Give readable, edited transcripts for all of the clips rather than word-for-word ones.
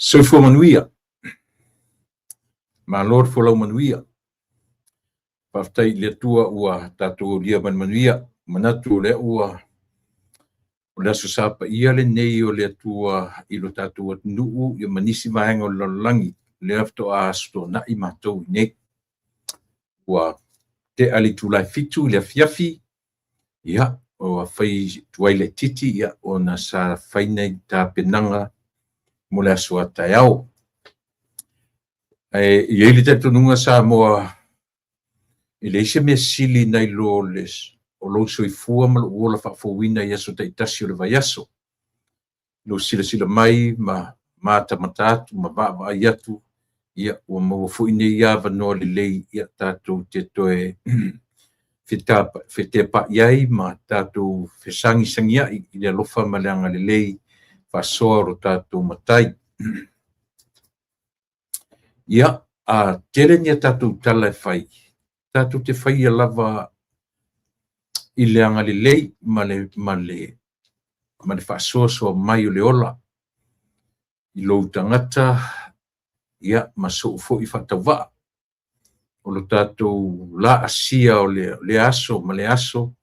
Soifua manuia. Malo le folau manuia. Faafetai i le Atua ua tatou aulia ma le manuia. Manatu o lea ua o le Aso Sa paia lenei o le Atua i lo tatou atunuu ia ma nisi vaega o le lalolagi, lea faatoa Aso Toonai matou i inei. Ua tea le itula e 7 i le afiafi, ia, ua fai tuai laitiiti ia, ona sa fai nai tapenaga mo le aso a taeao. Ae i ai le talitonuga Samoa, e leai se mea sili nai lo le o lou soifua ma lou ola faafouina i aso taitasi o le vaiaso. Lou silasila mai ma matamata atu ma vaavaai atu, ia ua maua foi nei avanoa lelei ia tatou te toe fetepa'i ai ma tatou fesagisagia'i i le alofa ma le agalelei faasoa o lo tatou Matai. Ia, a tele ni a tatou tala e fai, tatou te faia lava i le agalelei ma le faasoasoa mai o le ola i lou tagata, ia, ma sou foi faatauvaa. O lo tatou laasia o le aso ma le aso,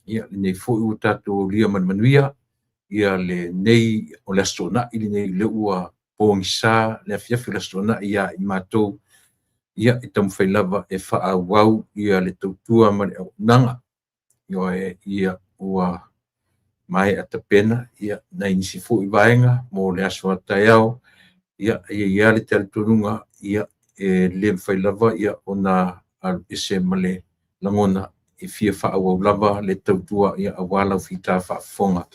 ia, lenei foi ua tatou aulia ma le manuia, ia lenei o le Aso Toonai lenei, lea ua pogisa le afiafi o le Aso Toonai ia i matou, ia, e taumafai lava e faaauau ia le tautua ma le auaunaga. Ia, ua maea tapena ia nai nisi foi vaega mo le aso a taeao. Ia, e i ai lava le talitonuga, ia, e le mafai lava ia ona alu ese ma le lagona e fia faaauau lava le tautua ia aua lau fita faafofoga.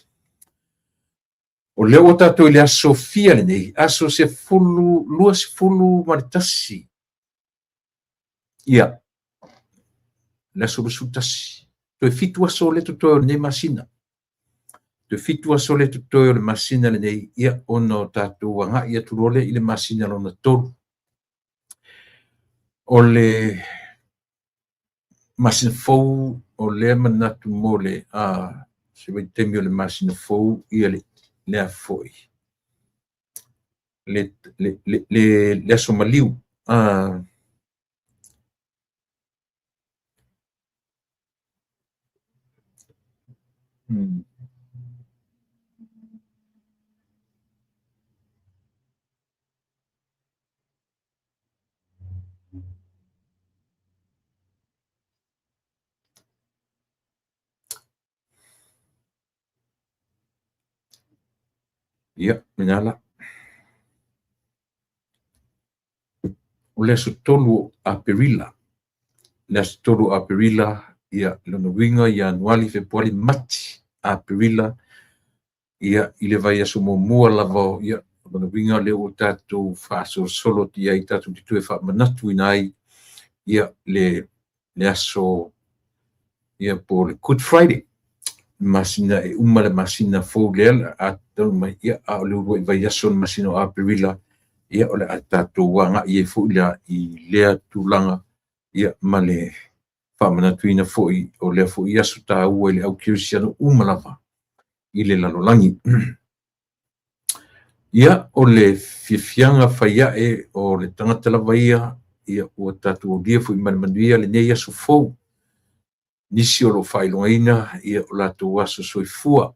O lea ua tatou i le aso fia lenei, aso 21, ia, le aso 21, toe 7 aso lea totoe o lenei masina. Toe 7 aso lea totoe o le masina lenei, ia, ona o tatou agai atu loa lea i le masina lona 3. O le masina fou o lea manatu mo le se vaitaimi o le masina fou, ia lea foi le aso maliu. Ia, lena la. O le aso 3 o Aperila. Le aso 3 o Aperila, ia, lona uiga Ianuari, Fepuari, Mati, Aperila, ia, i le vaiaso muamua lava, ia, lona uiga lea ua tatou faasolosolo atu i ai, tatou te toe faamanatuina ai, ia, le aso, ia, po o le Good Friday. Masina e uma le masina fou lea a talu mai, ia, a o le uluai vaiaso o le masina o Aperila, ia, o le a tatou agai ai foi la i lea tulaga, ia, ma le faamanatuina foi o lea foi aso taua i le au kerisiano uma lava i le lalolagi. Ia, o le fiafiaga fai ae o le tagata lava ia, ia, ua tatou aulia foi ma le manuia lenei aso fou. Nisi o lo o faailogaina ia o latou aso soifua.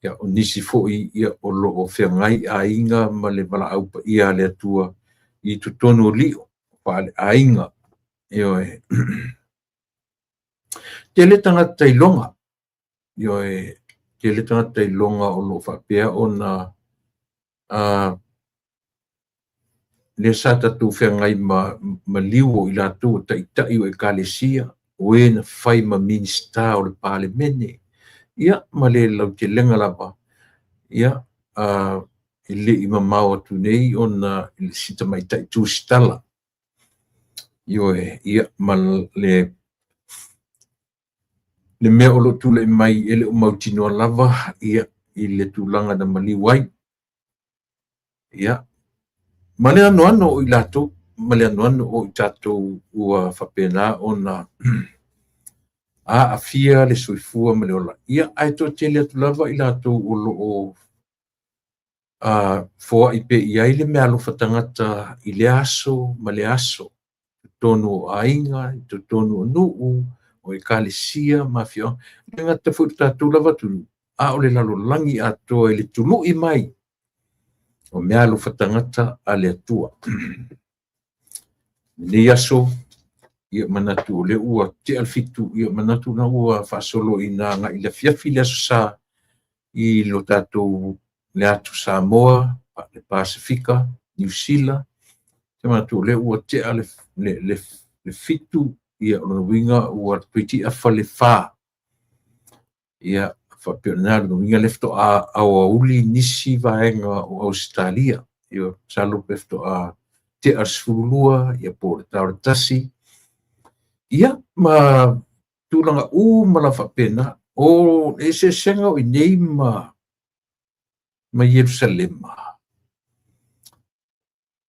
Ia, o nisi foi ia o lo o feagai aiga ma le valaau paia a le Atua i totonu o lio faaleaiga. Ioe. Tele tagata iloga. Ioe, tele tagata iloga o lo o faapea ona lea sa tatou feagai ma liu o i latou o taitai o ekalesia, o e na fai ma minista o le Palemene, ia, ma le lautelega lava, ia, e le i mamao atu nei ona si tamaitai tusitala. Ioe, ia, ma le mea o lo o tulai mai e le o mautinoa lava, ia, i le tulaga na maliu ai. Ia, ma le anoano o i latou, ma le anoano o i tatou ua faapena ona aafia le soifua ma le ola. Ia, ae toatele atu lava i latou o lo o Foai pea i ai le meaalofa tagata i lea aso ma lea aso, i totonu o aiga, i totonu o nuu, o ekalesia ma afioaga. E le gata foi i lo tatou lava atunuu, a o le lalolagi atoa i le tului mai o meaalofa tagata a le Atua. Lenei aso, ia manatu o lea ua tea le 7, ia manatu na ua faasolo ina agai i le afiafi le Aso Sa i lo tatou le atu Samoa, le Pasefika, Niu Sila, te manatu o lea ua tea le 7, ia o lona uiga ua toeitiiti afa le 4. Ia faapea o lena lona uiga lea faatoa aoauli nisi vaega o Ausetalia. Ia masalo pe faatoa tea le 12, ia po o le ta o le 1. Ia ma tulaga uma lava faapena. O le eseesega o i inei ma Ierusalema,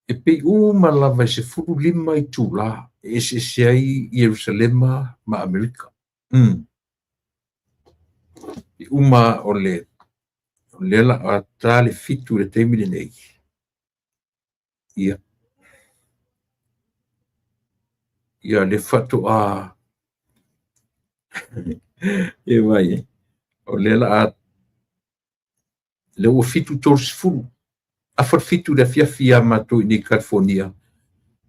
e pei uma lava e 15 itula e eseese ai Ierusalema ma Amerika. E uma o le lea la a ta le 7 i le taimi lenei. Ia, ia le faatoa e vai e. O lea la a lea ua 7:30, afa le 7 i le afiafi ia matou i nei California,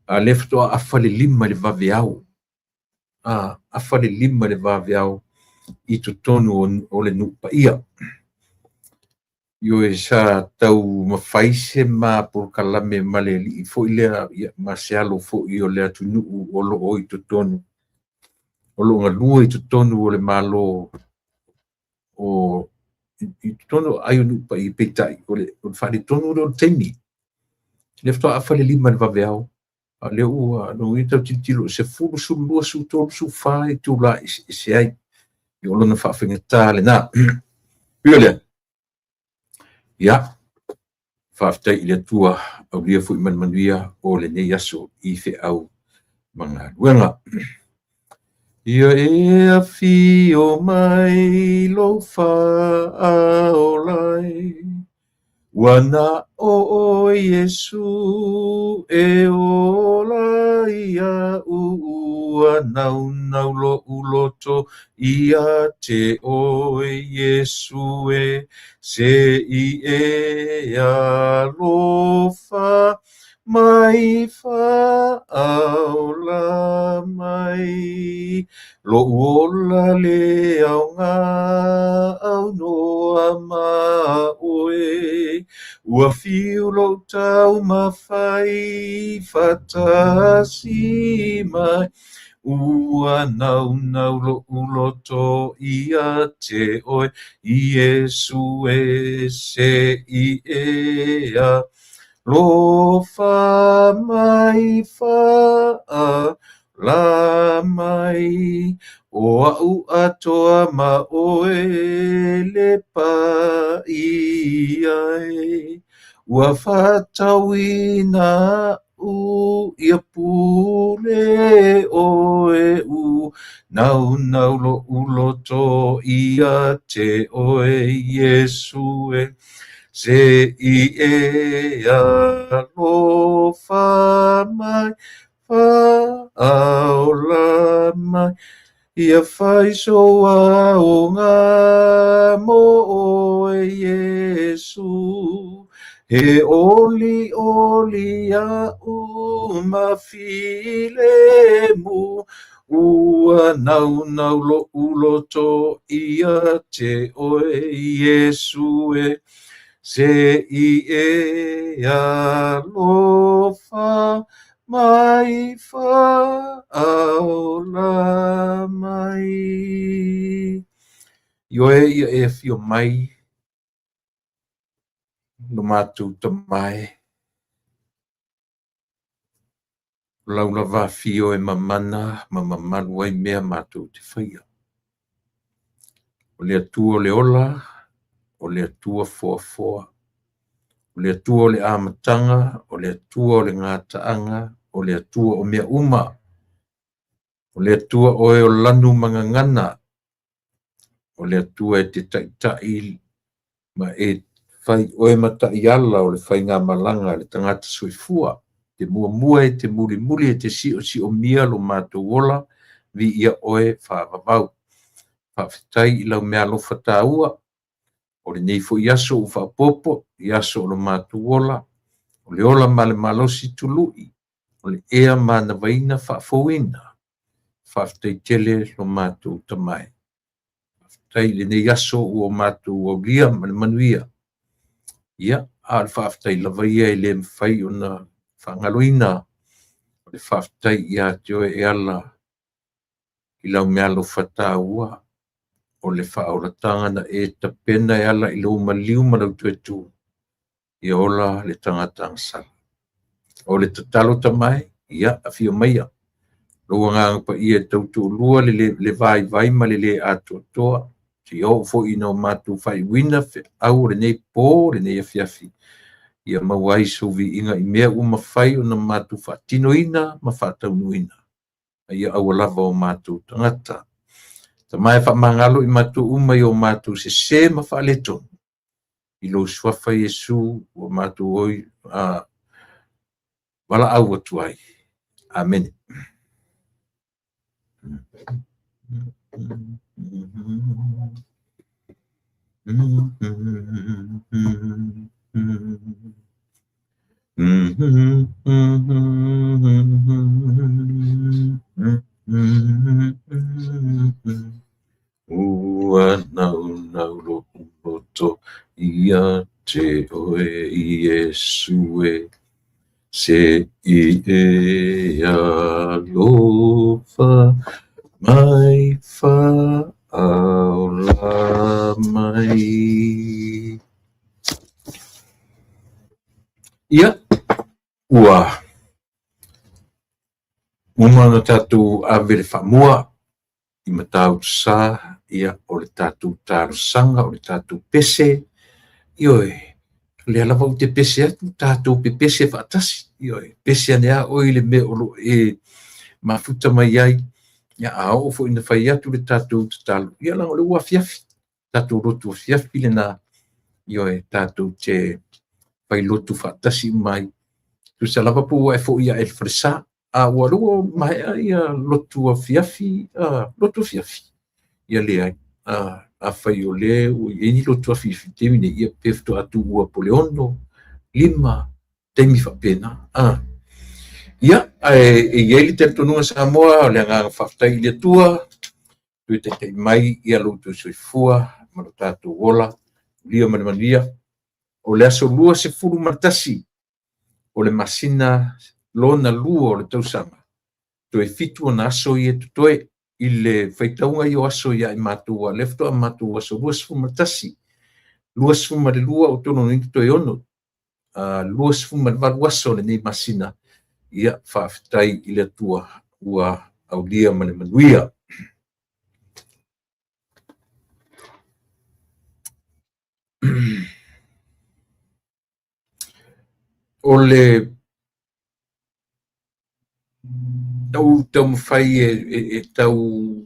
a lea faatoa afa le 5 i le vaveao. Afa le 5 i le vaveao i totonu o le nuu paia. Ioe, sa tau mafai se ma polokalame ma le alii foi lea, ia, ma se alo foi o le atunuu o loo i totonu, o loo galue i totonu o le Malo o i totonu o aai o nuu paia, peitai o le faaletonu lea o le taimi. Lea faatoa afa le 5 i le vaveao, a lea ua lona uiga tau tilotilo i 10, 12, 13, 14 itula eseese ai. O lona faafaigata lena. Ui o lea, ia, faafetai i le Atua, aulia foi ma le manuia o lenei aso i feau ma galuega. Ia e afio mai lou faaola e, ua na o oe Iesu e ola ia u, ua naunau lo'u loto ia te oe Iesu e, se i e alofa mai faaola mai. Lo'u ola le aoga aunoa ma oe, ua fiu lo'u taumafai faatasi mai, ua naunau lo'u loto ia te oe Iesu e, se i e alofa mai faaola mai, o a'u atoa ma oe le paia e, ua faatauina a'u ia pule oe, u naunau lo'u loto ia te oe Iesu e, se i e alofa mai faaola mai, ia fai sou aoga mo oe Iesu, he oli oli a'u ma filemu, ua naunau lo'u loto ia te oe Iesu e, se i e alofa mai faaola mai. Ioe ia e afio mai lo matou tamae, o lau lava afio e mamana ma mamalu ai mea matou te faia. O le Atua o le ola, o le Atua foafoa, o le Atua o le amataga, o le Atua o le gataaga, o le Atua o mea uma, o le Atua oe o lanu ma gagana, o le Atua e te taitai ma e Fai oe ma taiala o le faigamalaga a le tagata soifua, te muamua e te mulimuli e te siosiomia lo matou ola, viia oe faavavau. Faafetai i lau meaalofa taua, o lenei foi aso ua faaopoopo i aso o lo matou ola, o le ola ma le malosi tului, o le ea manavaina faafouina. Faafetai tele lo matou Tama e. Faafetai i lenei aso ua matou aulia ma le manuia. Ia, a o le faafetai lava ia e le mafai ona faagaloina, o le faafetai ia te oe e ala i lau meaalofa taua, o le faaolataga na e tapena e ala i lou maliu ma lau toe tu, ia ola le tagata agasala. O le tatalo Tama e, ia afio maia lou Agaga Paia e tautoalua le vaivai ma le le atoatoa, seia oo foi ina o matou faaiuina feau o lenei po, lenei afiafi, ia maua ai sou viiga i mea ua mafai ona matou faatinoina ma faataunuuina, a ia aua lava o matou tagata. Tama e, faamagalo i matou uma i o matou sesē ma faaletonu, i lou Suafa Iesu ua matou oi valaau atu ai. Amene. Ua naunau lo'u loto ia te oe Iesu e, se i e alofa mai faaola mai. Ia, ua uma ona tatou ave le faamua i Matautu-sa, ia, o le tatou talosaga, o le tatou pese, ioe, o lea lava ou te pese atu, tatou pepese faatasi, ioe, pese ane lava oe i le mea o lo o e mafuta mai ai, ia, a oo foi ina fai atu le tatou tatalo, ia leaga o lea ua afiafi, tatou lotu afiafi lena, ioe, tatou te fai lotu faatasi uma ai. Tusa lava po ua e foi ae i le falesa, a ua lea ua maea ia lotu afiafi, lotu afiafi, ia leai, afai o lea ua i ai ni lotu afiafi i le taimi nei, ia pe faatoa tuua po o le 6, 5, taimi faapena. Ia, ae e i ai le talitonuga Samoa, o le agaga faafetai i le Atua, toe taitai mai ia lo outou soifua ma lo tatou ola, manuia ma le manuia. O le aso 21 o le masina lona lua o le tausaga, toe 7 ona aso ia totoe i le faitauga ia o aso ia i matou, aua o lea faatoa matou aso 21, 22 o tolu i toe 6, 28 aso o lenei masina. Ia, faafetai i le Atua ua aulia ma le manuia. O le ou taumafai e tau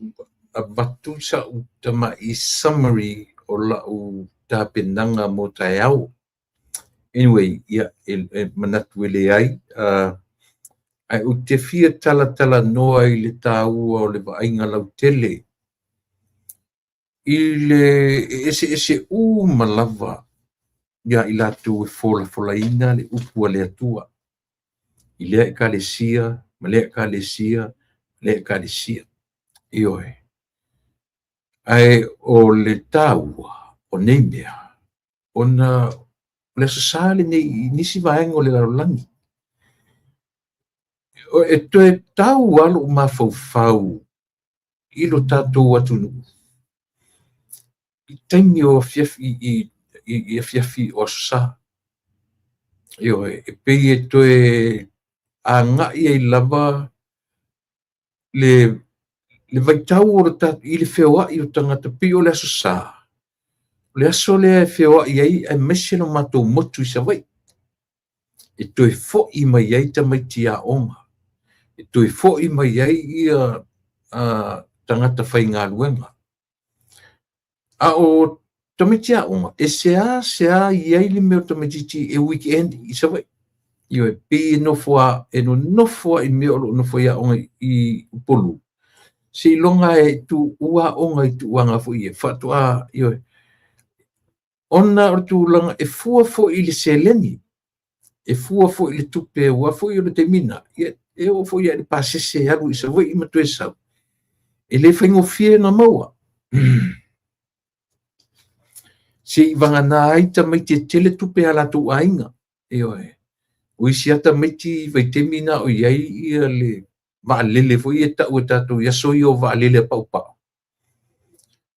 avatu sa'u tama'i summary o la'u tapenaga mo taeao. Anyway, ia, e manatu e leai, ae ou te fia talatalanoa i le taua o le vaaiga lautele i le eseese uma lava ia i latou e folafolaina le upu a le Atua i lea Ekalesia ma lea Ekalesia, lea Ekalesia. Ioe. Ae o le taua o nei mea, ona o le Aso Sa lenei i nisi vaega o le lalolagi. E toe tau lava lou mafaufau i lo tatou atunuu i taimi o afiafi, i afiafi o Aso Sa. Ioe, e pei e toe agai ai lava le vaitau o le i le feoai o tagata, pei o le Aso Sa, o le aso lea e feoai ai aemaise lo matou motu i Savaii, e toe foi mai ai tamaiti aoga, e toe foi mai ai ia tagata faigaluega. A o Tamaiti aoga, e seasea i ai le mea o tamaitiiti e weekend i Savaii. Ioe, pei e nofo a, e nonofo lava i mea o lo o nofo ai aoga i Upolu, seiloga e tuua aoga i tulaga foi ia, faatoa, ioe, ona o le tulaga e fua foi i le seleni, e fua foi i le tupe, aua foi o le taimi lena, ia, e oo foi lava i le pasese e alu i Savaii ma toe sau, e le faigofie ona maua. Seivagana ai tamaiti e tele tupe a latou aiga. Ioe. O isi lava tamaiti i vaitaimi na o i ai ia le vaalele foi ia e tau e tatou i aso ia o vaalele a paupau.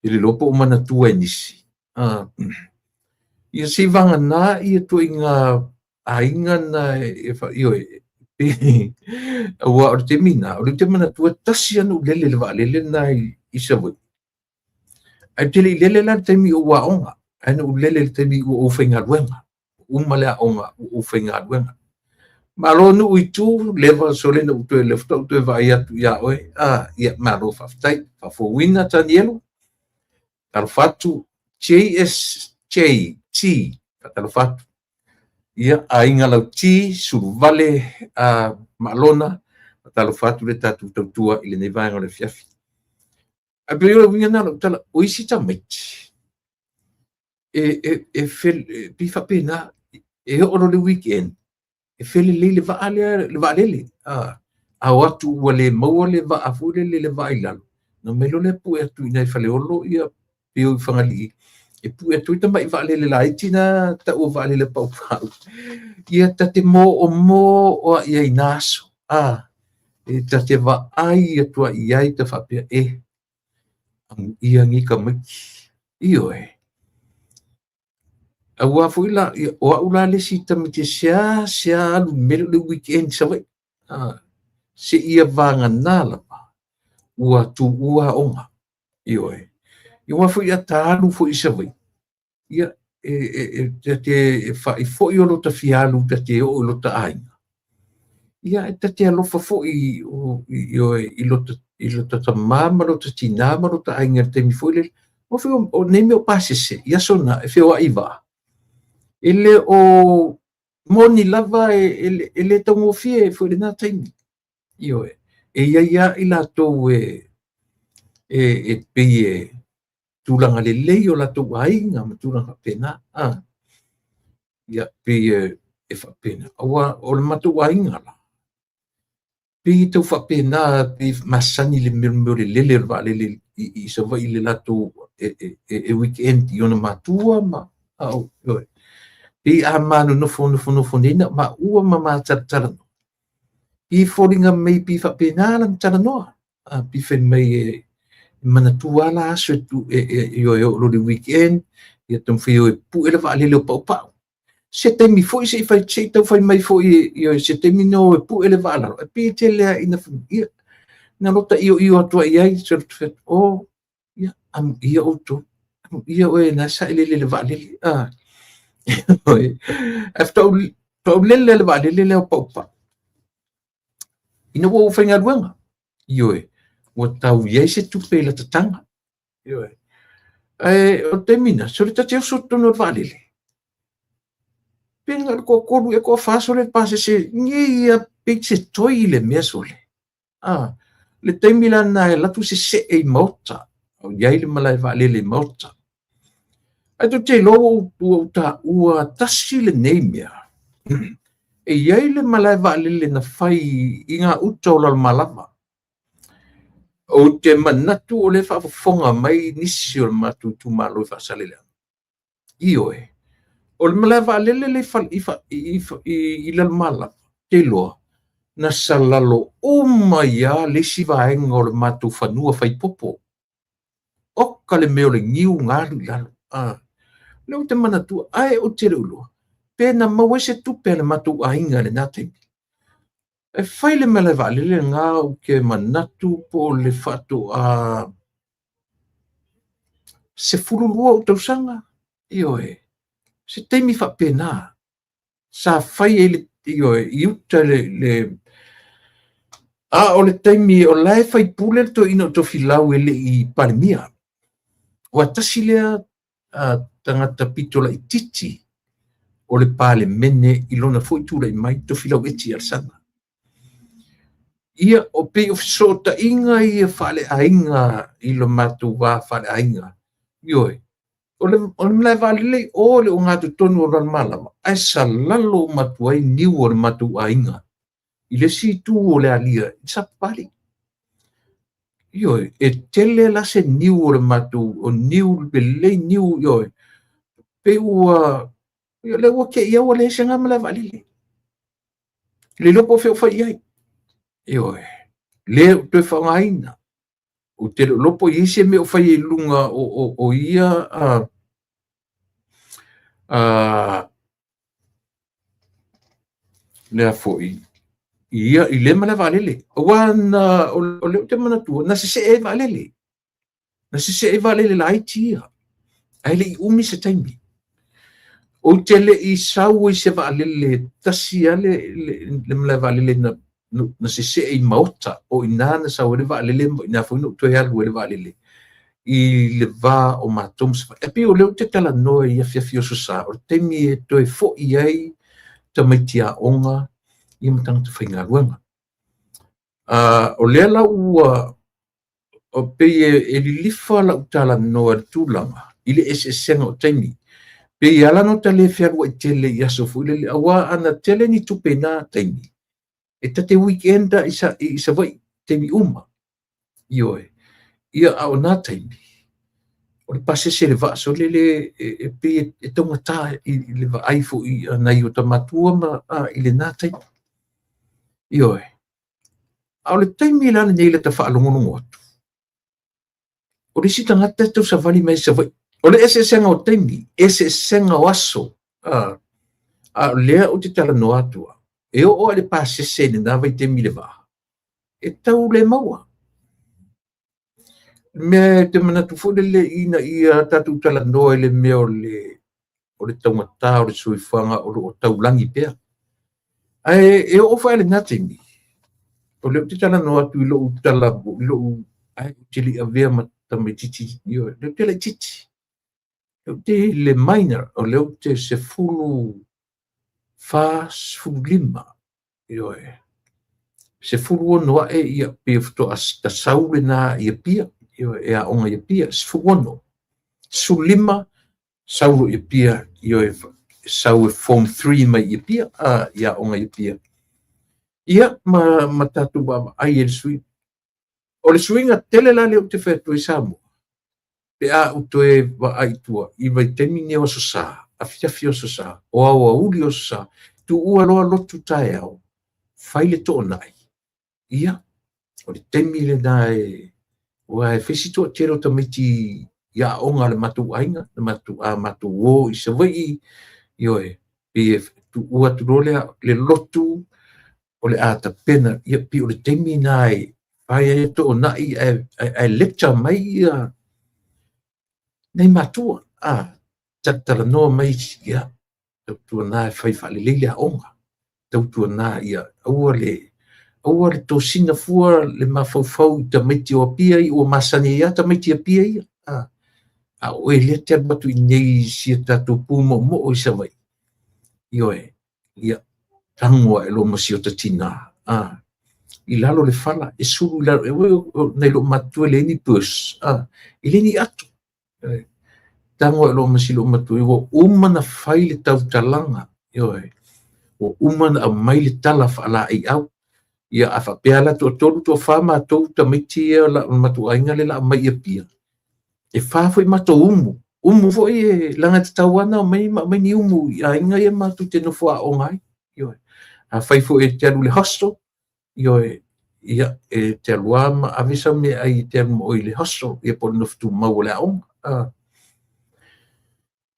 E le iloa po o manatua e nisi. Ia seivagana ia ituaiga aiga na e ioe, aua o le taimi na, o lea ou te manatua tasi lava ona ou lele i le vaalele lena i Savaii. Ae ou te le i lele la i le taimi o ou aoga, ae na ou lele i le taimi ua ou faigaluega. Uma le aoga ua ou faigaluega. Malo Nuu i tu, leva sole na ou toe, lea faatoa ou toe vaai atu ia oe. Ah, ia, malo faafetai. Faafouina Tanielu, talofa atu. JSJT, faatalofa atu. Ia, Aiga Lauti, Suluvale, Maalona, faatalofa atu le tatou tautua i lenei vaega o le afiafi. Ae pei o le uiga lena o lau tala, o isi tamaiti, e pei faapena, e oo loa i le weekend, e felelei le vaa lea, le vaalele. A o atu ua le maua le vaa foi lele, le vaa i lalo, ona omai loa lea pue atu i ina i Faleolo, ia pe o i Fagalii, e pue atu ai tamai vaalele laiti na tau o vaalele paupau. Ia ta te moomoo ai i na aso. E ta te vaai atu ai i ai ta faapea, e, amuia nei tamaiti. Ioe. Aua foi la, o au la le isi tamaiti e seasea alu i le mea lea o le weekend i Savaii. Seia vagana lava ua tuua aoga. Ioe. Aua foi a ta alu foi i Savaii, ia, e te faaifo'i o lota fia alu ta te oo i lota aiga, ia, e ta te alofa foi i lota tamā ma lota tinā ma lota aiga i le taimi foi lele. Aua foi o nei mea o pasese i aso na e feoai i vaa, e le o moni lava e le taugofie foi i lena taimi. Ioe, e i ai lava i latou e pei e tulaga lelei o latou aiga ma tulaga faapena. Ia, pei e faapena. Aua o le matou aiga la, pei e tau faapena, pei e masani i le mea o le lele o le vaalele i Savaii i le latou e weekend i ona matua ma ioe. Pei a ma nonofo nofonofo nei na o maua ma ma talatalanoa, pei e foliga mai pei e faapena lana talanoa. Pei fai mai e manatua lava la aso e tu e ioe oo loa i le weekend, ia taumafai e o e pue le vaalele o paupau. Se taimi foi se i fai, se i tau fai mai foi ioe, se taimi na o e pue le vaa lalo, e pei e tele lava ina ia, na lota ioio atu ai i ai, o, ia, amuia outou, amuia oe na saelele i le vaalele. Ae faatoa ou lele le vaalele lea o paupau ina ua ou faigaluega. Ioe, ua tau i ai se tupe i lata taga. Ioe. Ae o le taimi na, sole ta te oso i totonu o le vaalele. Pe na o le toatolu ea toafa sole le pasese, nei ia pei se toi i le mea sole. Le taimi la lena e alu atu sesee i maota, o i ai le malae vaalele i maota. Ae tou te iloa ua ou taua tasi lenei mea. E i ai le malae vaalele na fai i gauta o Lalomalava. Ou te manatu o lea e faafofoga mai nisi o le matou itumalo i Faasaleleaga. Ioe, o le malae vaalele lea i Lalomalava, ou te iloa, na salalo uma ai lava le isi vaega o le matou fanua faipopo. Oka le mea o le niu na alu i lalo. Lea ou te manatua, ae ou te le o iloa, pe na maua ai se tupe a le matou aiga i lena taimi. E fai le malae vaalele lena ou te manatu po o le faatoa 12 ou tausaga, ioe, se taimi faapena sa fai ai le, ioe, i uta le a o le taimi o la e faipule le toeaina o Tofilau e le i Palemia. Aua tasi lea tagata pito laitiiti o le Palemene i lona foi tulai mai, Tofilau Eti Alesana. Ia, o pei o fesootaiga ia faaleaiga i lo matou va faaleaiga. Ioe, o le malae vaalele i o le ogatotonu o Lalomalava, ae salalo uma atu ai niu o le matou aiga i le isi itu o le alia i Sapapalii. Ioe, e tele la se niu o le matou, o niu lelei niu, ioe, pei ua, o lea ua te i au ua leai se na malae vaalele. Le iloa po o fea o fai i ai. Ioe, le o toe faaaogaina. Ou te le o iloa po o i ai se mea o fai i luga o ia lea foi ia i le malae vaalele. Aua na, o lea ou te manatua, na sesee ai vaalele. Na sesee ai vaalele laiti ia, ae le i umi se taimi. Ou te le i sau i se vaalele tasi lava le malae vaalele na sesee i Maota, o i ina na sau ai le vaalele ma o i ina foi na ou toe alu ai le vaalele i le va o matou ma Savaii. E pei o lea ou te talanoa i afiafi o Aso Sa, o le taimi e toe foi ai tamaiti aoga ia ma tagata faigaluega. O lea la ua o pei e lilifa lau talanoa i le tulaga i le eseesega o taimi. Pei e ala ona ta le fealuai tele i aso foi lele, aua ana tele ni tupe i na taimi, e ta te weekend i Savaii taimi uma. Ioe. Ia, a o na taimi, o le pasese i le vaa sole le e pei e taugata i le vaai foi a nai o ta matua ma i lena taimi. Ioe. A o le taimi la lenei lata faalogologo atu, o le isi tagata e tausavali mai Savaii. O le eseesega o taimi, eseesega o aso, a o lea ou te talanoa atu au, e oo lava i le pasese i lena vaitaimi i le vaa, e tau le maua. Mea e te manatu foi lele ina ia tatou talanoa i le mea o le taugata o le soifuaga o lo o taulagi pea. Ae e oo foi i lena taimi, o lea ou te talanoa atu i lou tala, i lou, ai, ou te le i avea ma tamaitiiti, ioe, lea ou te laitiiti. Lea ou te i le minor, o lea ou te 14, 15, ioe. 16 ae, ia, pei faatoa tasau lena i Apia, ioe, e aoga i Apia, 16. 15, sau loa i Apia, ioe, sau e form 3 mai i Apia, i aoga i Apia. Ia, ma tatou vaavaai i le suiga. O le suiga tele la lea ou te fai atu ai Samoa, pe a ou toe vaai i tua i vaitaimi nei o Aso Sa, afiafi o Aso Sa, o aoauli o Aso Sa, tuua loa lotu taeao, fai le toonai. Ia, o le taimi lena e, aua e fai si toatele o tamaiti i aoga a le matou aiga, na matou, a matou o i Savaii, ioe, pei e tuua atu loa lea le lotu o le a tapena, ia, pei o le taimi lena e fai ai toonai ae lecture mai ia nai matua, talanoa mai, ia, tautuana e fai faalelei le aoga, tautuana ia aua le tosina fua le mafaufau i tamaiti o Apia ia, ua masani ai lava tamaiti Apia ia, a o oe lea te alu atu i nei si a tatou pumoomoo i Savaii, ioe, ia, tago ae loa ma si ota tina, i lalo le fala, e sulu i lalo, e oi, nai lou matua e leai ni purse, e leai ni ato, tago ae loa ma si lou matua, ua uma na fai le tautalaga, ioe, ua uma na aumai le tala faalaeiau, ia, a faapea la toatolu, toafa matou tamaiti ia la matou aiga le la aumai i Apia, e fa foi matou umu, umu foi e laga tatau ana aumai ma aumai ni umu i aiga ia matou te nofo aoga ai, ioe. A fai foi e te alu i le hostel, ioe, ia, e te alu lava ma ave sau meaai e te alu ma oe i le hostel, ia po o le nofo tumau o le aoga.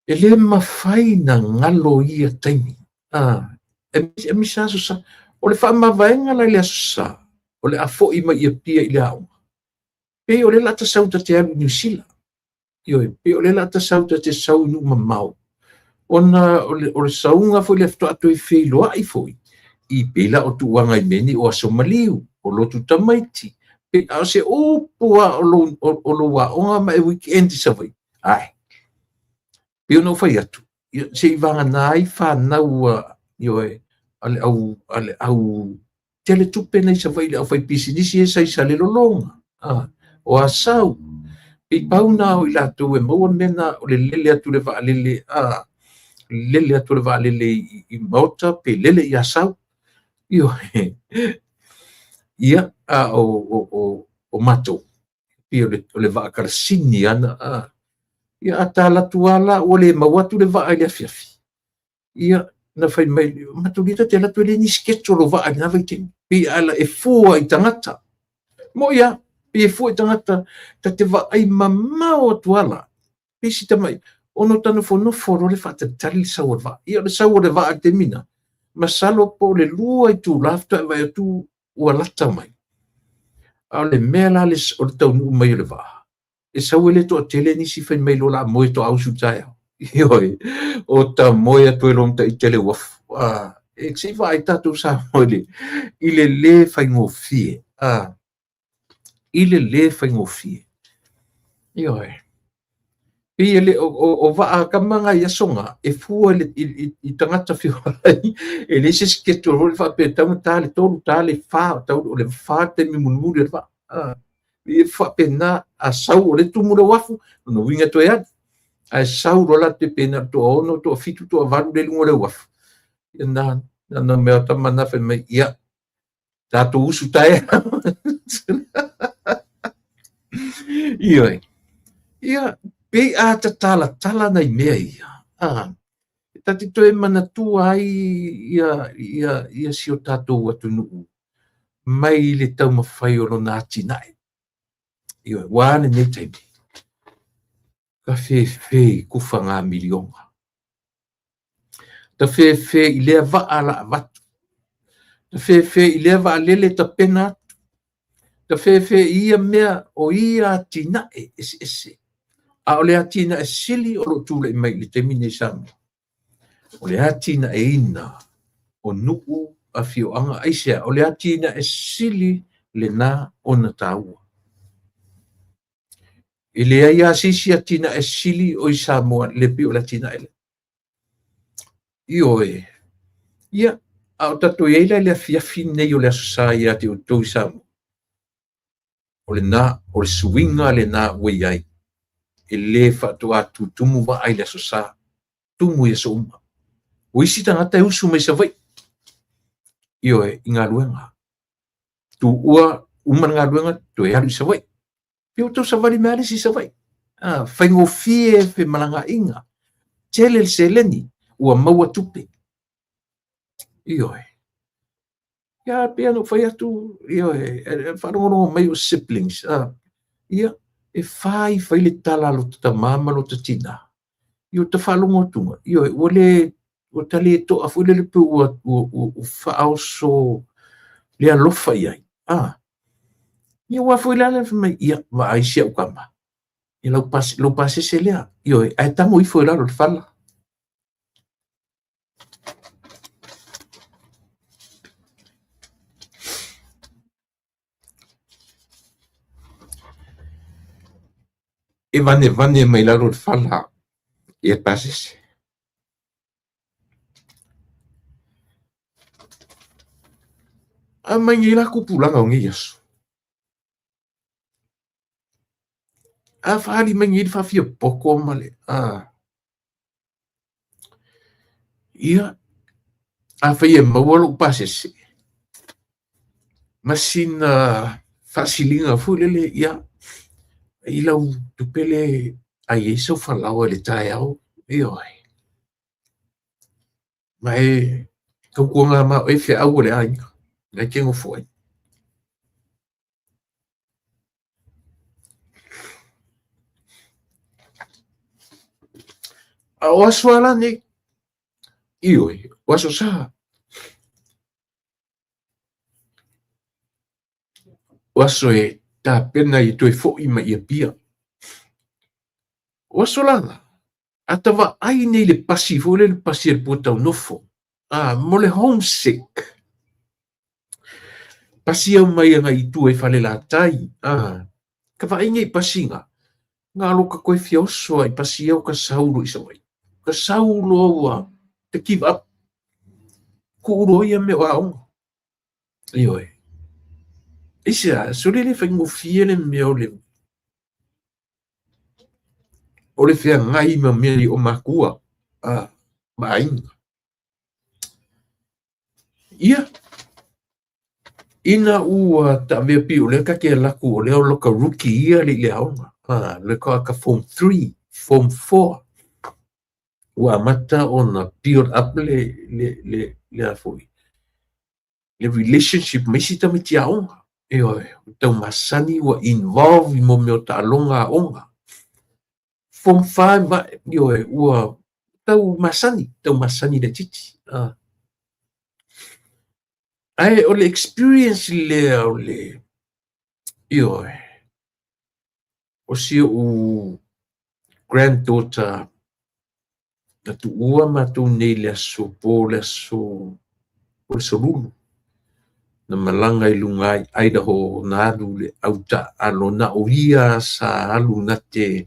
E le mafai na galo ia taimi. Aemaise Aso Sa. O le faamavaega la i le Aso Sa, o le a foi mai i Apia i le aoga. Pei o le la ta sau ta te alu i Niu Sila. Ioe, pei o le la ta sau ta te sau i nuu mamao. Ona o le sauga foi le faatoa toe feiloai foi, i pei la o tuuaga i mea nei o aso maliu, o lotu tamaiti, pei a o se upu lava o lou aoga ma e weekend i Savaii. Ai. Pei ona ou fai atu, ia, se i vagana ai fanau a, ioe, a le au, a le au tele tupe nei Savaii le aufaipisinisi e sa i Salelologa, a, o Asau. Pei pau na o i latou e maua le mea na o le lele atu le vaalele, a, lele atu le vaalele i, i Maota pe lele i Asau. Ioe. Ia, a o, o, o, o matou, pei o le, o le vaa kalasini ana, a, ia a tala atu lava la ua le maua atu le vaa i le afiafi, ia, na fai mai, matou ta te alu atu e leai ni schedule o vaa i lena vaitaimi. Pei ala e fua i tagata. Mo'i lava, pei e fua i tagata, ta te vaai mamao atu lava la. Pei si tamai, ona o ta nofonofo loa le faatalitali le sau o le vaa. Ia o le sau o le vaa i le taimi na, masalo po o le 2 itula faatoa e vaai atu ua lata mai. A o le mea la o le taunuu mai o le vaa, e sau e le toatele nisi fai mai loa o le a moe toa usu i le taeao. Ioe, o ta moe atu ai loa ma ita i le uafu. Ah, e se i vaai tatou Samoa i le, i le lē faigofie. Ah, i le lē faigofie. Ioe. Pei e le o, o, o vaa kama nga i aso nga, e fua i, i, i, i tagata feoai, e leai se schedule foi faapea e tatau ona ta le 3, ta le 4, tau o le 4 le taimi mulimuli o le vaa. Ah, e faapena, a sau o le tumu le uafu, lona uiga e toe alu. Ae sau loa la te pe na o le toaono, toafitu, toavalu le luga o le uafu. Ia na, na, na mea o tama na fai mai, ia, tatou usu taeao. Ioe. Ia, pei a tatalatala nai mea ia. Ah, ta te toe manatua ai ia, ia, ia si o tatou atunuu mai le taumafai o lona atinae. Ioe, ua a lenei taimi? Ta fefe i kufa ngā miliona. Ta fefe i lea vaa la avatu. Ta fefe i lea vaalele tapena atu. Ta fefe i ia mea o ia atinae eseese. A o le atinae sili o lo o tulai mai i le taimi nei i Samoa, o le atinaeina o nuu, afioaga, aisea? O le atinae sili lena ona taua. E leai lava se isi atinae sili o i Samoa le pei o le atinae lea. Ioe. Ia, a o tatou i ai la i le afiafi lenei o le Aso Sa ia te outou i Samoa, o lena, o le suiga lena ua i ai, e le faatoa tutumu vaa i le Aso Sa, tumu i aso uma. O isi tagata e usu mai Savaii, ioe, i galuega. Tuua uma le galuega, toe alu i Savaii. Pei ua tau savali mai lava le isi i Savaii. Ah, faigofie femalagaaiga, tele le seleni, ua maua tupe. Ioe. Ia, pei ona ou fai atu, ioe, e faalogologo mai o siblings, ah, ia, e fai fai le tala a lota tamā ma lota tinā. Ia, ta faalogo atuga, ioe, ua le, ua ta le toa foi lele pe ua, ua, ua, ua faaoso le alofa i ai. Ah, ia aua foi le ala fai mai, ia, vaai si au tama, ia lau, pas, lou pasese lea, ioe, ae tago ifo i lalo i le fala. E vanevane mai lalo o le fala ia le pasese. A mai nei la tupulaga o nei aso. A faaali mai nei le faafia poto ma le a. Ia, afai e maua lou pasese, ma sina faasiliga foi lele, ia, i lau tupe lea e ai ai sau falaoa i le taeao, ioe. Ma e tautuana ma oe feau o le aiga, na e te nofo ai. A o aso lava la nei, ioe, o Aso Sa. O aso e tapena i toe fo'i mai i Apia. O aso la na, a ta vaai nei i le pasi foi lea le pasi a le Puataunofo, a, mo le homesick. Pasi au mai agai i tua i Falelatai, a, ka vaai nei i pasi na, na alo ka toe fia oso ai pasi au ka sau loa i Savaii. Ka sau loa ua te give up, tuu loa ia mea o aoga. Ioe. Aisea, sole le faigofie le mea o le feagai ma mea nei o makua ma aiga. Ia, ina ua taavea pei o lea ta te alu atu o lea o loka rookie ia le i le aoga, le ka form 3, form 4, ua amata ona build up le a foi, le relationship ma isi tamaiti aoga. Ioe, ua tau masani ua involve i mo mea o taaloga aoga. Form 5, ioe, ua tau masani, tau masani laitiiti. Ae o le experience lea o le, ioe, o si ou granddaughter na tuua matou nei i le aso po, le aso o le aso Lulu, na malaga i luga i Idaho na alu i le au taaalo, na o ia sa alu na te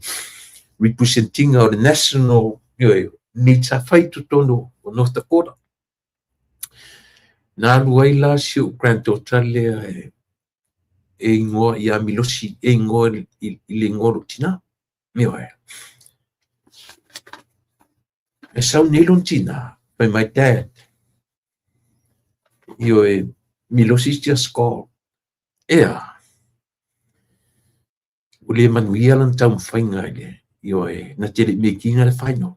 represent ina o le national, ioe, meet sa fai i totonu o North Dakota. Na alu ai la si ou granddaughter lea e igoa ia Milosi, e igoa i le igoa o lou tina. Ioe. E sau nei lona tina, fai mai, "Dad, ioe, Milosi just called. Ea, ua le manuia lana taumafaiga i le, ioe, na te le i make ina le final.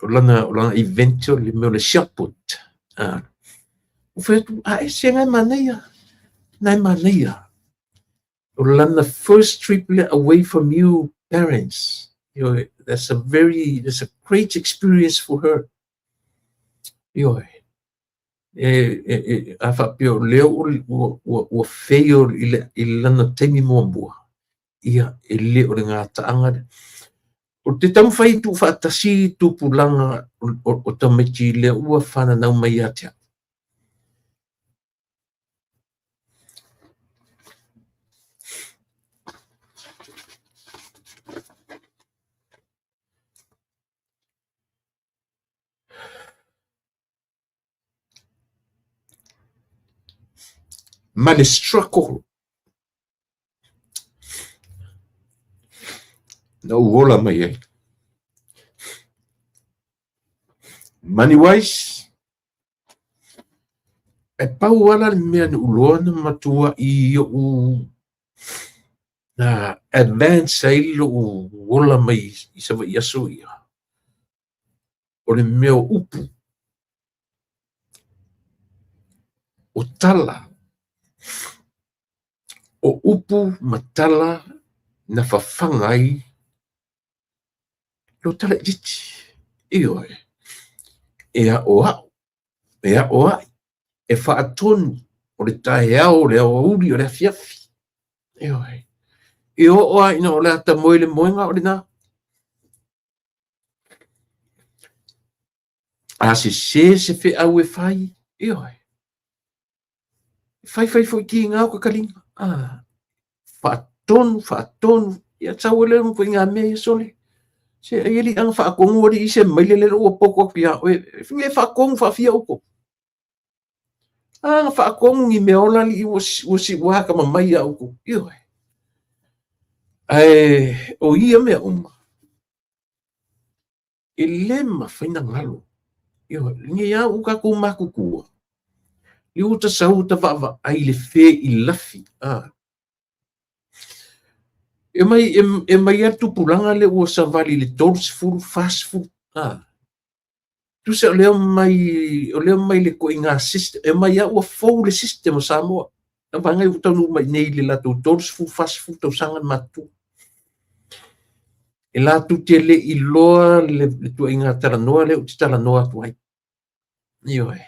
O lana event o le mea o le shot put. Ua fai atu, a e se na e manaia, na e manaia. O lana first trip lea away from you parents. That's a great experience for her. Ioe, e, a faapea o lea ua fail i lana taimi muamua, ia, e le o le gataaga lea. O te taumafai tuu faatasi tupulaga o tamaiti lea ua fananau mai ia te au. Ma le struggle na ou ola mai ai. Money wise, e pau lava le mea na ou iloa na matua i ou na advance ai lou ola mai i Savaii aso ia, o le mea o upu, o tala, o upu ma tala na fafaga ai lou tala itiiti. Ioe, e aoao, e aoai, e faatonu o le taeao, o le aoauli, o le afiafi. Ioe. E oo lava ina o le a ta moe i le moega o lena. A sese se feau e fai, ioe. E faifai foi kiga o ka kaliga. Faatonu, faatonu. Ia sau ai lea o ituaiga mea ia sole. Se ai alii aga faatonu alii se maile lea ua poto atu ia oe. E faatonu faafia outou. Aga faatonu ni mea ola alii ua siua atamamai ia outou. Ioe. Ae o ia mea uma, e le mafai ona galo. Ioe, lenei lava ua tatou matutua, lea ua ta sau ta vaavaai i le feilafi. E mai lava le tupulaga lea ua savali i le 30, 40. Tusa o lea mai, o lea mai le ituaiga system, e mai lava ua fou le system o Samoa. Na vaega ua taunuu mai nei i le latou 30, 40 tausaga le matutua. E latou te le i iloa le ituaiga talanoa lea ou te talanoa atu ai. Ioe.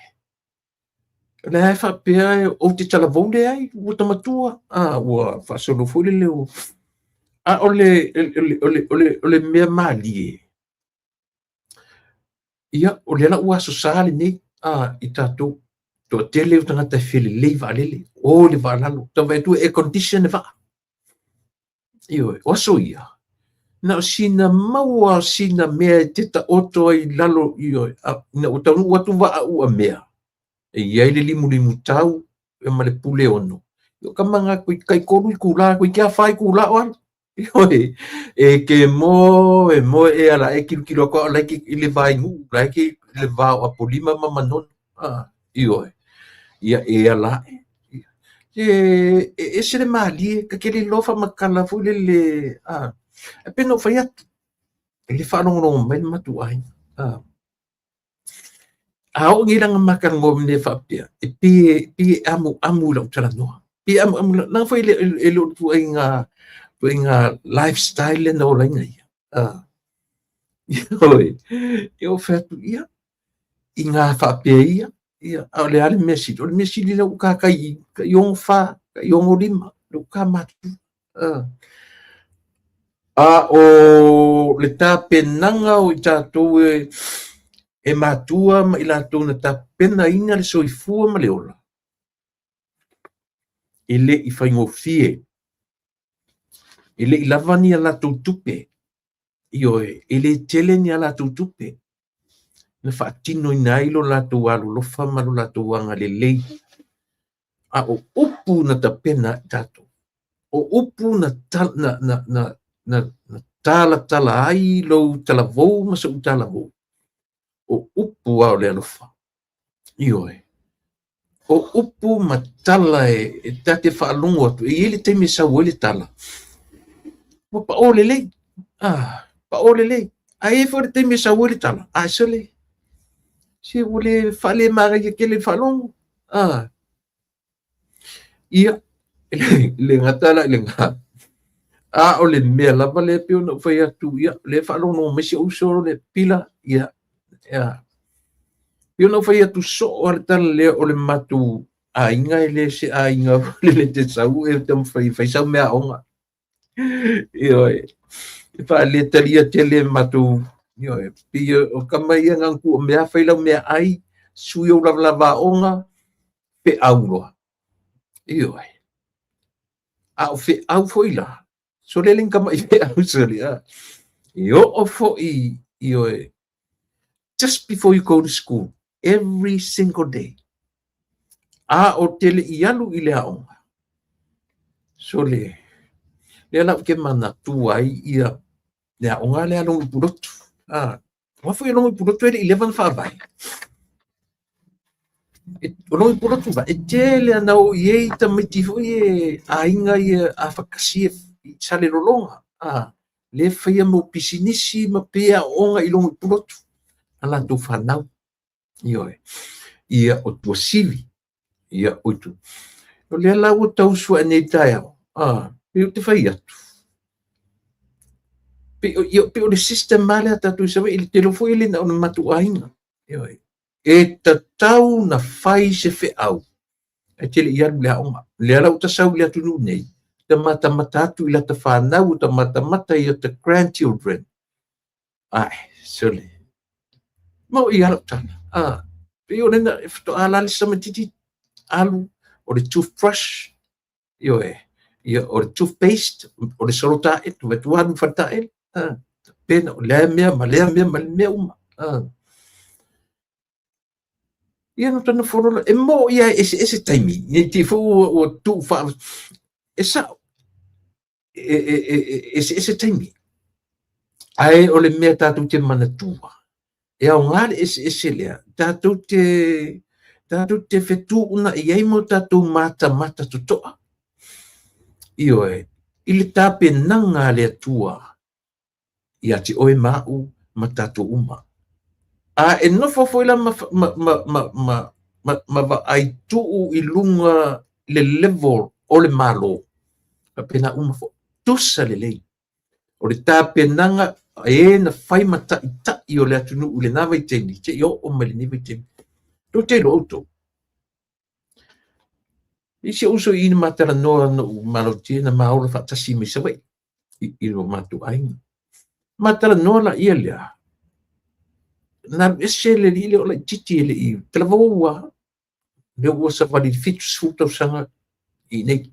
O lea e faapea ou te talavou leai, ua ta matua, ua faasolo foi le leo. A o le mea malie, ia, o lea la ua aso sa lenei i tatou. Toatele o tagata e felelei vaalele, o i le vaa lalo, tau vaai atu e air condition le vaa. Ioe, o aso ia, Na o sina maua o sina mea e te taoto ai i lalo, ioe, ina ua taunuu atu vaa uamea, e i ai le limulimu tau ma le pule ono. O ka manga koe kai 3 itula, koe kia 4 itula o alu. Ioe, e ke moe, moe e ala e kilokilo aku ao lae i le va i Nuu, lae ke i le va o Apolima ma Manono. Ioe, ia e ala ae. E ese le malie, ka te le iloa faamatala foi lele, e pei ona ou fai atu, e le faalogologo mai le matou aiga. A oo nei la ina ma talanoa i mea faapea, e pei e amuamu i lau talanoa. Pei e amuamu, leaga foi e le o le ituaiga lifestyle lea na olaina ia. Ioe, ia ou fai atu, ia, inā faapea ia, ia, a o le a le mea sili? O le mea sili lea ua ta tai 64, tai 65, lea ua ta matutua. A o le tapenaga o i tatou e matua ma i latou na tapenaina le soifua ma le ola, e le i faigofie, e le i lava ni a latou tupe, ioe, e le tele ni a latou tupe na faatinoina ai lo latou alolofa ma lo latou agalelei. A o upu na tapena ai tatou, o upu na talatala ai lou talavou ma so'u talavou, o upu lava o le alofa. Ioe, o upu ma tala e ta te faalogo atu, e i ai le taimi e sau ai le tala, ua pao lelei, pao lelei. Ae i ai foi le taimi e sau ai le tala, ae sole, se ua le faalemanaia tele le faalogo. Ia, le gata la i lena, a o le mea lava lea pei ona ou fai atu, ia, lea e faalogologo mai si ou uso le pila, ia, ia, pei ona ou fai atu soo lava le tala lea o le matou aiga e le se aiga foi lele e te sau e taumafai e fai sau meaaoga. Ioe, e faaletalia tele matou, ioe, pei o tama ia na ona tuu mea fai lau meaai, sui ou lavalava aoga, feau loa. Ioe. A o feau foi la, sole le ni tama'i feau sole, a. E oo foi, ioe, just before you go to school, every single day. A o te le i alu i le aoga, sole, lea la ou te manatua ai ia le aoga lea a Logoipulotu. Aua foi o Logoipulotu e le i leva ona faavae. O Logoipulotu la, e tele ana o i ai tamaiti foi e aiga ia afatasi i Salelologa. Lea faia mau pisinisi ma pei e aooga i Logoipulotu a latou fanau. Ioe. Ia o Tuasivi, ia o itu. O lea la ua tausu ae nei taeao, pei ou te fai atu, pei o le system lava lea a tatou i Savaii, ou te iloa foi e le na o le matou aiga. Ioe. E tatau na fai se feau ae te le i alu i le aoga. O lea la ua ta sau i le atunuu nei, ta matamata atu i lata fanau, ta matamata i ata grandchildren. Ae, sole. Mo i lau tala. Pei o lena e faatoa la le tamaitiiti alu o le toothbrush, ioe, ia o le toothpaste, o le solo taele, tu vai tu alu i fale taele. Pena o lea mea ma lea mea ma le mea uma. Ia na tana nofo loa, e mo ia e eseese taimi, nei te i foi ua tuu faa, e sao, e eseese taimi. Ae o le mea tatou te manatua, e aoga le eseese lea, tatou te fetuunai ai ma o tatou matamata totoa. Ioe, i le tapenaga a le Atua ia te oe ma au ma tatou uma. A e nofo foi la ma vaai tuu i luga le level o le Malo, faapena uma foi, tusa lelei. O le tapenaga e na fai ma taitai o le atunuu i lena vaitaimi, seia oo mai lenei vaitaimi. Tou te iloa outou. I si ou uso i na ma talanoa na ou malotia na ma ola faatasi mai Savaii i lo matou aiga. Ma talanoa la ia lea. Na alu ese le alii lea o laitiiti e le i talavou lava. Lea ua savali i le 70 tausaga i inei.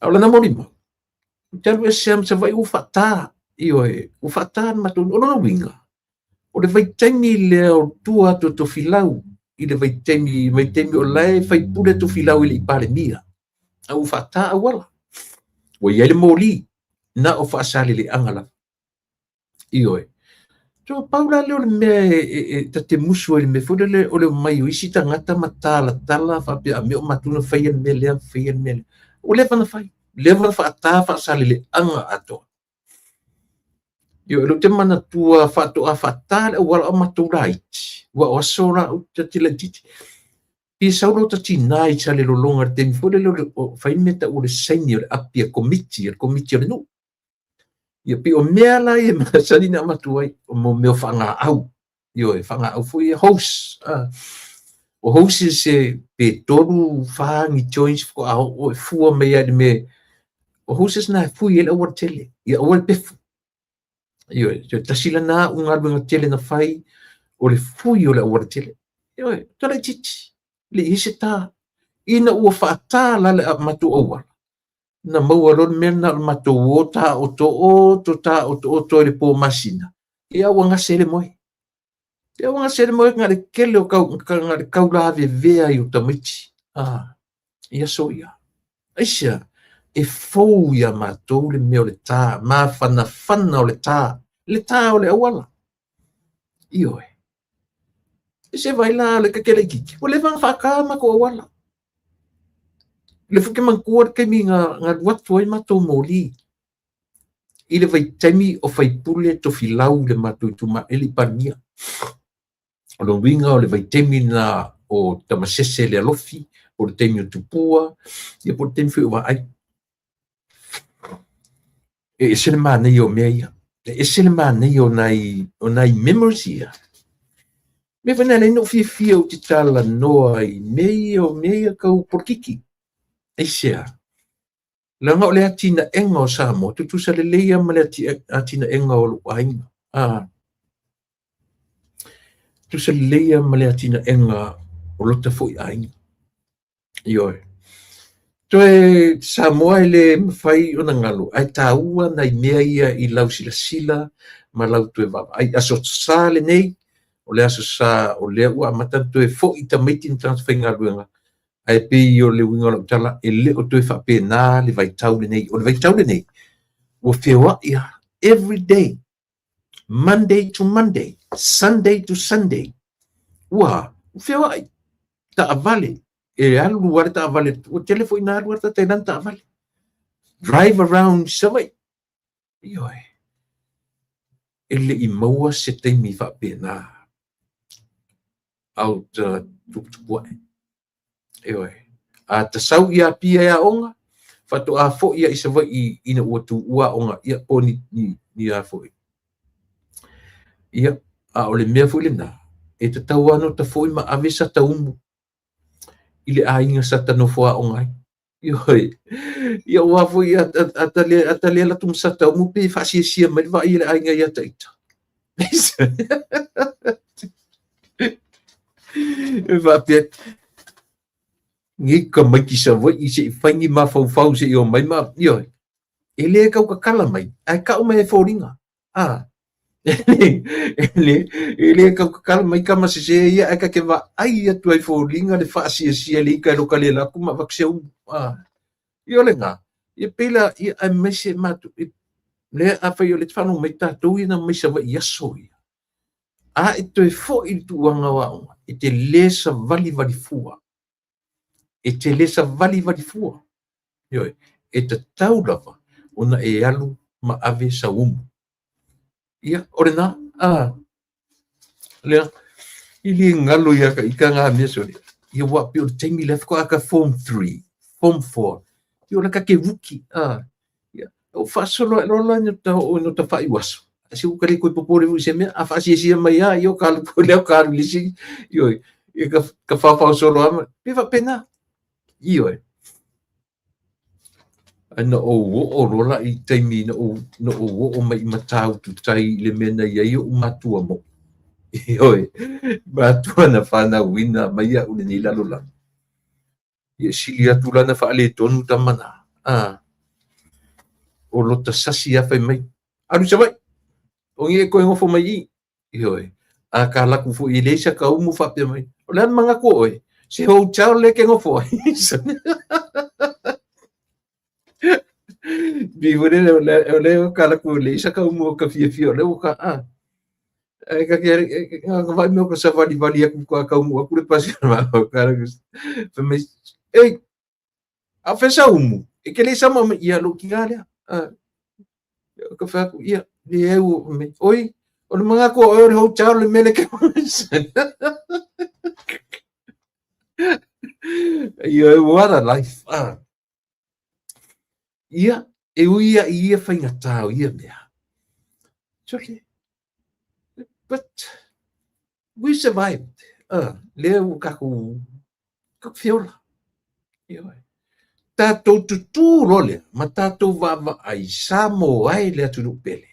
A o lana molimau, ou te alu ese lava ma Savaii ua faata. Ioe, ua faata le matou nuu. O lona uiga, o le vaitaimi lea o tua atu o Tofilau i le vaitaimi, vaitaimi o la e faipule Tofilau e le i Palemia, a ua faata auala. Ua i ai le moli, na o Faasaleleaga lava. Ioe. So, pau la lea o le mea e ta te musu ai i le mea foi lele o le omai o isi tagata ma talatala faapea a mea o matou na faia le mea lea, faia le mea lea. Ua leva ona fai, leva ona faata Faasaleleaga atoa. Ioe, o lea ou te manatua faatoa faata le auala o matou laiti, aua o aso la ou te laitiiti. Pe sau lo ta tina i Salelologa i le taimi foi lele o fai le mea e tau o le saini o le api a komiti, a le komiti o le nuu. Ia pei o mea la ia e masani ona avatu ai, o mo mea o faagaau. Ioe, faagaau foi ia hose. O hoses e pe 3, 4 ni joints faatoa oo e fua mai lava i le mea. O hoses na e fui ai le aualatele, ia aua le pefu. Ioe, so tasi lena au galuega tele na fai, o le fui o le aualatele. Ioe, ta laitiiti, le i ai se tā. Ina ua faata la le matou auala, na maua loa le mea lena o le matou o taotooto taotooto ai le po masina, ia ua gase ai le moe. Ia ua gase ai le moe na o le tele o kau, na o le taulavevea ai o tamaiti. Ah, i aso ia. Aisea, e fou iā matou le mea o le tā, mafanafana o le tā, le tā o le auala. Ioe. E se vai la le keke laitiiti, ua leva ona faata matou auala. Le foi ke manatua le taimi na alu atu ai matou moli i le vaitaimi o faipule Tofilau i le matou itumalo, e le i Palemia. O lona uiga o le vaitaimi lena o Tamasese le Alofi, po o le taimi o Tupua, ia po o le taimi foi o Vaai. E ese le manaia o mea ia. E ese le manaia o nai memories ia. Mea foi na e leai noʻu fiafia ou te talanoa i mea ia o mea ia tau polokiki. Aisea? Leaga o le atinaega o Samoa, tutusa lelei lava ma le atinaega o lou aiga. Tutusa lelei lava ma le atinaega o lota foi aiga. Ioe. Toe Samoa e le mafai ona galo, ae taua nai mea ia i lau silasila ma lau toe vaavaai. Aso Sa lenei, o le Aso Sa o lea ua amata ona toe foi tamaiti ma tagata faigaluega, ae pei o le uiga o lau tala, e le o toe faapena le vaitau lenei. O le vaitau lenei, ua feoai lava, every day, Monday to Monday, Sunday to Sunday. Ua feoai, taavale, e alu lava le taavale, ua tele foi ina alu lava le tagata i lana taavale. Drive around Savaii. Ioe. E le i maua se taimi faapena a o ta tuputupu ae. Ioe. A ta sau i Apia e aoga, faatoa foi lava i Savaii ina ua tuua aoga, ia po o ni, ni, ni a foi. Ia, a o le mea foi lena, e tatau lava ona ta foi ma ave sa ta umu i le aiga sa ta nofo aoga ai. Ioe. Ia aua foi a ta le, a ta le alu atu ma sa ta umu pe faasiasia mai le vaai a le aiga ia ta ita. E faapea, nei tamaiti Savaii se i fai ni mafaufau se i omai ma, ioe, e le tautatala mai, ae tau mai e foliga. A, e le tautatala mai tama sesē ia, ae ta te vaai atu ai i foliga le faasiasia le ita e loka le alu atu ma avatu se umu. A, ia o lena, ia pei la, ia aemaise matou, lea afai o lea e te faalogo mai tatou ia na omai Savaii i aso ia, a e toe foi i le tulaga o aoga, e te le savalivali fua. E te le savalivali fua. Ioe, e tatau lava ona e alu ma ave sau umu. Ia, o lena, a, lea, e le galo ia ka ita ngā mea sole. Ia aua pei o le taimi lea faatoa ka form 3, form 4, ia o la ka ke rookie, a, ia, o faasolo ae loa la ina ta oo ina ta faaiu aso. Se ua ka le toe popole foi i se mea, a faasiasia mai lava, ia o ka alu foi lea o ka alu i le isi, ioe, ia ka faofao solo lava, pei faapena. Ioe. Ae na ou oo loa la i taimi na ou, na ou oo mai i Matautu tai i le mea na i ai oʻu matua moʻi. Ioe, matua na fanauina mai iaʻu i lenei lalolagi. Ia sili atu la na faaletonu tama na. A, o lota sasi lava fai mai. Alu i Savaii, o ngi e koe gofo mai i i. Ioe, a ka laku foi e leai sa ka umu faapea mai, o le a le manatu o oe, se hotel lea e te nofo ai. Pei foi lele o lea ua ka laku e leai sa ka umu o ka fiafia o lea ua ka a. Ae ka ke ka vaai mea o ka savalivali atu ka taunuu atu le pasi o le Malo ka laku fai mai, ei, a o fea sau umu? E te le i sama mai, ia lou tina lea. Ka fai atu, ia, leai ua fai mai, oi, o le manatu o oe o le hotel le mea lea e te Ioe, what a life. Ia, e ui ia i ia faigata o ia mea. It's okay. But we survived. Lea ua tatou, tatou fiola. Ioe. Tatou tutū loa lea ma tatou vaavaai Samoa e le atunuu pele.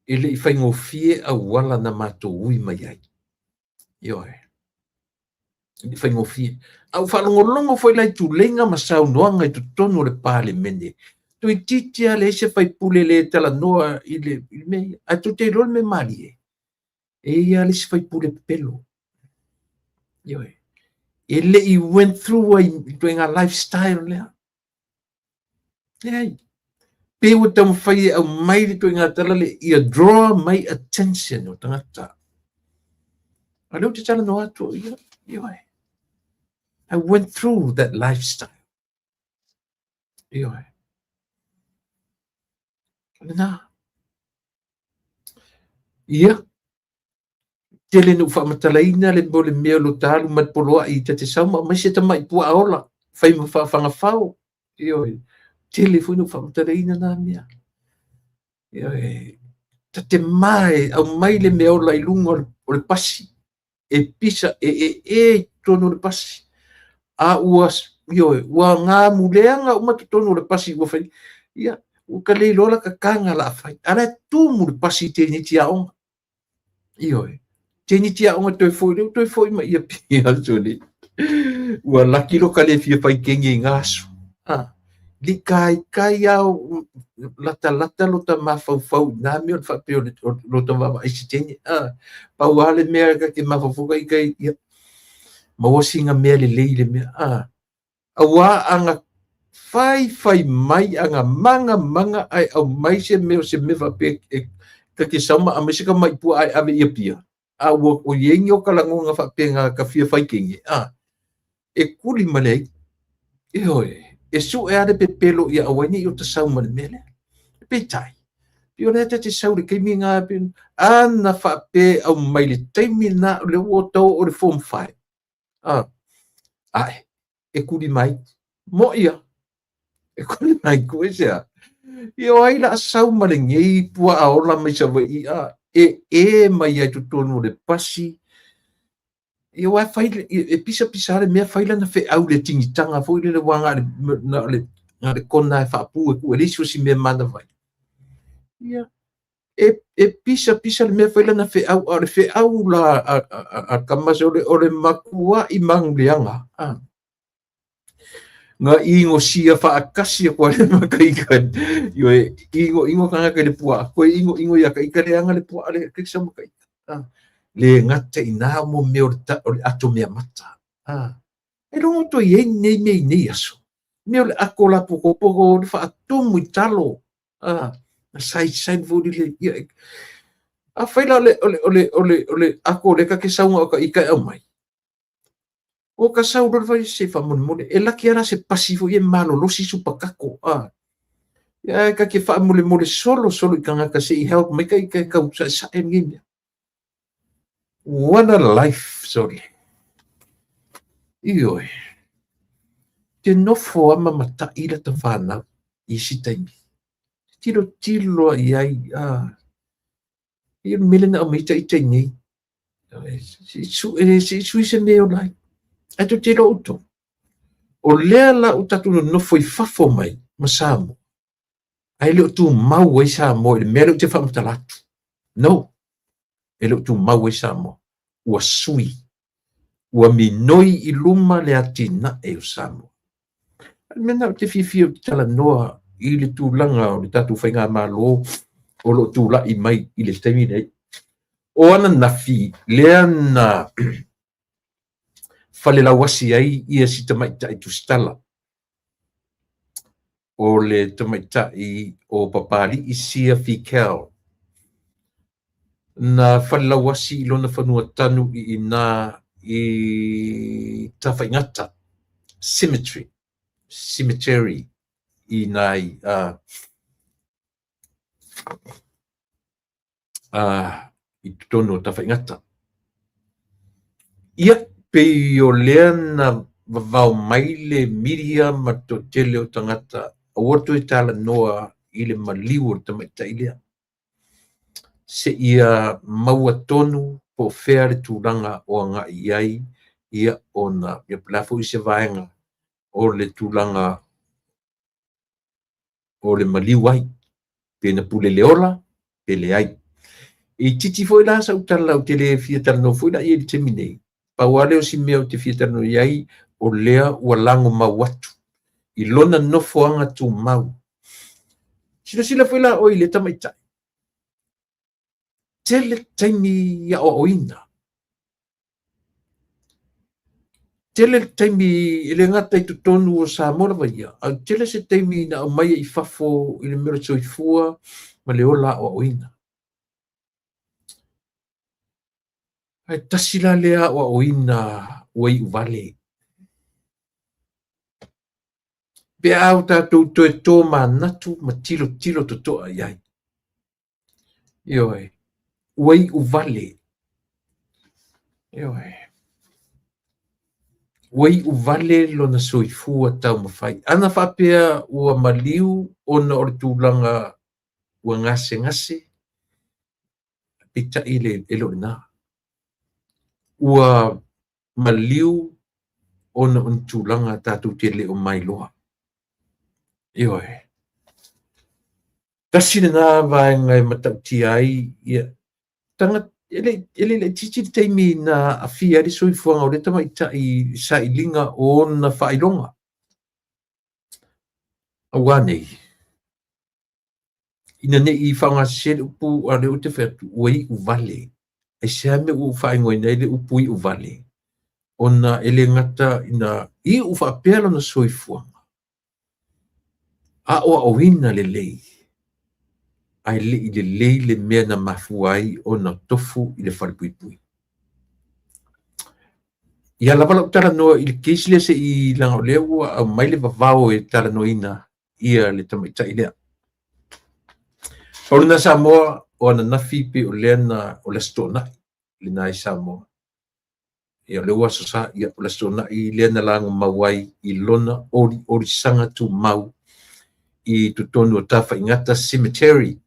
E le i faigofie auala na matou ui mai ai. Ioe. E le i faigofie. A ua faalogologo foi la i tuleiga ma saunoaga i totonu o le Palemene, toeitiiti lava leai se sui usufono e le talanoa i le mea ia. Ae tou te iloa le mea malie, e i ai lava le isi sui usufono pepelo. Ioe. E le i went through ai i ituaiga lifestyle lea. Leai. Pe ua taumafai e aumai le ituaiga tala lea ia draw mai attention o tagata. A lea ou te talanoa atu au ia, ioe. I went through that lifestyle. Ioe. O lena. Ia, Tele ina ou faamatalaina le mea o le mea o lo ta alu mai le poloai ta te sau ma aumai se tamai puaa ola, fai ma faafagafao. Ioe, tele foi ina ou faamatalaina na mea. Ioe, ta te ma e aumai le mea ola i luga o le pasi, e pisa, e ee i totonu o le pasi. A ua, ioe, ua gamuleaga uma totonu o le pasi ua fai, ia, ua ka le iloa la kakaga la fai. A la e tumu le pasi i teiniti aoga. Ioe. Teiniti aoga toe foi lea, toe foi mai ia pia sole. Ua laki lo ka le fia fai kenge i ngā aso. Ah, li kai kai au lata lata lo ta mafaufau i nā mea o le faapea o le lo ta vaavaai se teine. Ah, pau lava le mea ka te mafaufau ka ika ia maua sina mea lelei i le mea. Ah, Auā ana faifai mai, ana mangamanga ae aumai se mea o se mea faapea e ka te sau ma aumai se tamai puaa e ave i Apia, a ua ua i ai ni o ka lagona faapena ka fia fai kenge, a, e kuli ma le aitu. Ioe, e suʻe lava le pepelo ia aua ai ne i ota sau ma le mea lea. Peitai, pei o lea ta te sau i le taimi lena, ana faapea e aumai i le taimi lena o lea ua ota oo i le form five, a, ae, e kuli mai, moʻi ia, e kuli mai ku e sea. Ia o ai la sau ma lenei puaa ola mai Savaii a, e e mai ai totonu o le pasi, ia ua fai, e pisa pisa le mea fai lana feau le tingitaga foi lele ua na o le, na o le, na o le kona e faapu e ku e le isi o si mea manava ai. Ia, e pisa pisa le mea fai lana feau, a o le feau la a tama se o le matua'i manuleaga. A. Na inosia faatasi atu ai ma ka ika. Ioe, inoino tagata i le puaa, toe inoino ia ka ika leaga le puaa le ke sau ma ka ika. A. Le gata i nā mo mea o le, ta, o le ato mea mata. A. E logo toe i ai nei mea i nei aso. Mea o le ato la pokopoko o le faatumu i talo. A, na saisai foi lele, ia, afai la o le, o le, o le, o le, o le ato lea ta te sauga o ka ika e aumai, o ka sau loa le fai se faamolemole, e laki lava la se pasi foi e malolosi supakako, a. Ia, e ta te faamolemole solo solo i tagata se i help mai ka ika e tau saesae lenei mea. What a life, sorry. Ioe. Te nofo a ma mataʻi lata whānau i isi taimi. Te tilotilo a i ai, a, i le mele na aumai ita i nei. Se i sui se mea o lai. Ae tou te iloa outou. O lea la ua tatou nonofo i fafo mai ma Samoa, ae le o tumau ai Samoa i le mea lea ou te faamatala atu. No, e le o tumau ai Samoa. Ua sui. Ua minoi i luma le atinae o Samoa. A le mea lena ou te fiafia ou te talanoa i le tulaga o le tatou faigamalo o lo o tulai mai i le taimi lenei. O ananafi lea na falelauasi ai ia si tamaitai tusitala, o le tamaitai o Papalii Sia Fikel, na falelauasi i lona fanua tanu i ina i Tafaigata Cemetery, Cemetery i ina i i totonu o Tafaigata. Ia, pei o lea na vavao mai le media ma le toatele o tagata aua le toe talanoa i le maliu o le tamaitai lea, seia maua tonu po o fea le tulaga o agai i ai, ia ona ia po o le a foi se vaega o le tulaga o le maliu ai, pe na pule le ola pe leai. E itiiti foi la sau tala ou te le fia talanoa foi la i ai i le taimi nei, pau lava lea o si mea ou te fia talanoa i ai, o lea ua lagomau atu i lona nofoaga tumau. Silasila foi la oe i le tamaitai, tele taimi i aoaoina, tele le taimi e le gata i totonu o Samoa lava ia, ae tele se taimi na aumaia i fafo i le mea o le soifua ma le ola aoaoina. Ae tasi la lea aoaoina ua iu vale. Pe a o tatou toe tomanatu ma tilotilo totoa i ai. Ioe, ua iu vale. Ioe. Ua iu vale lona soifua taumafai. Ana faapea ua maliu ona o le tulaga ua gasegase, peitai e le o lena. Ua maliu ona o ni tulaga tatou te le o mailoa. Ioe. Tasi lena vaega e matautia ai ia tagata e le laitiiti le taimi na aafia ai le soifuaga o lea tamaitai i le sailiga o ona faailoga. Aua nei, ina ne i faaaogasese le upu a lea ou te fai atu, ua iu vale. Aisea mea ua ou faaigoaina ai le upu iu vale? Ona e le gata ina iu faapea lona soifuaga, aoaoina lelei, ae le i lelei le mea na mafua ai ona tofu i le falepuipui. Ia lava lau talanoa i le case lea se i leaga o lea ua aumai le vavao e talanoaina ia le tamaitai lea. Pau lena Samoa o ananafi pei o lea na o le Aso Toonai lena i Samoa. Ia o lea ua Aso Sa, ia o le Aso Toonai lea na lagomau ai i lona oliolisaga tumau i totonu o Tafaigata Cemetery.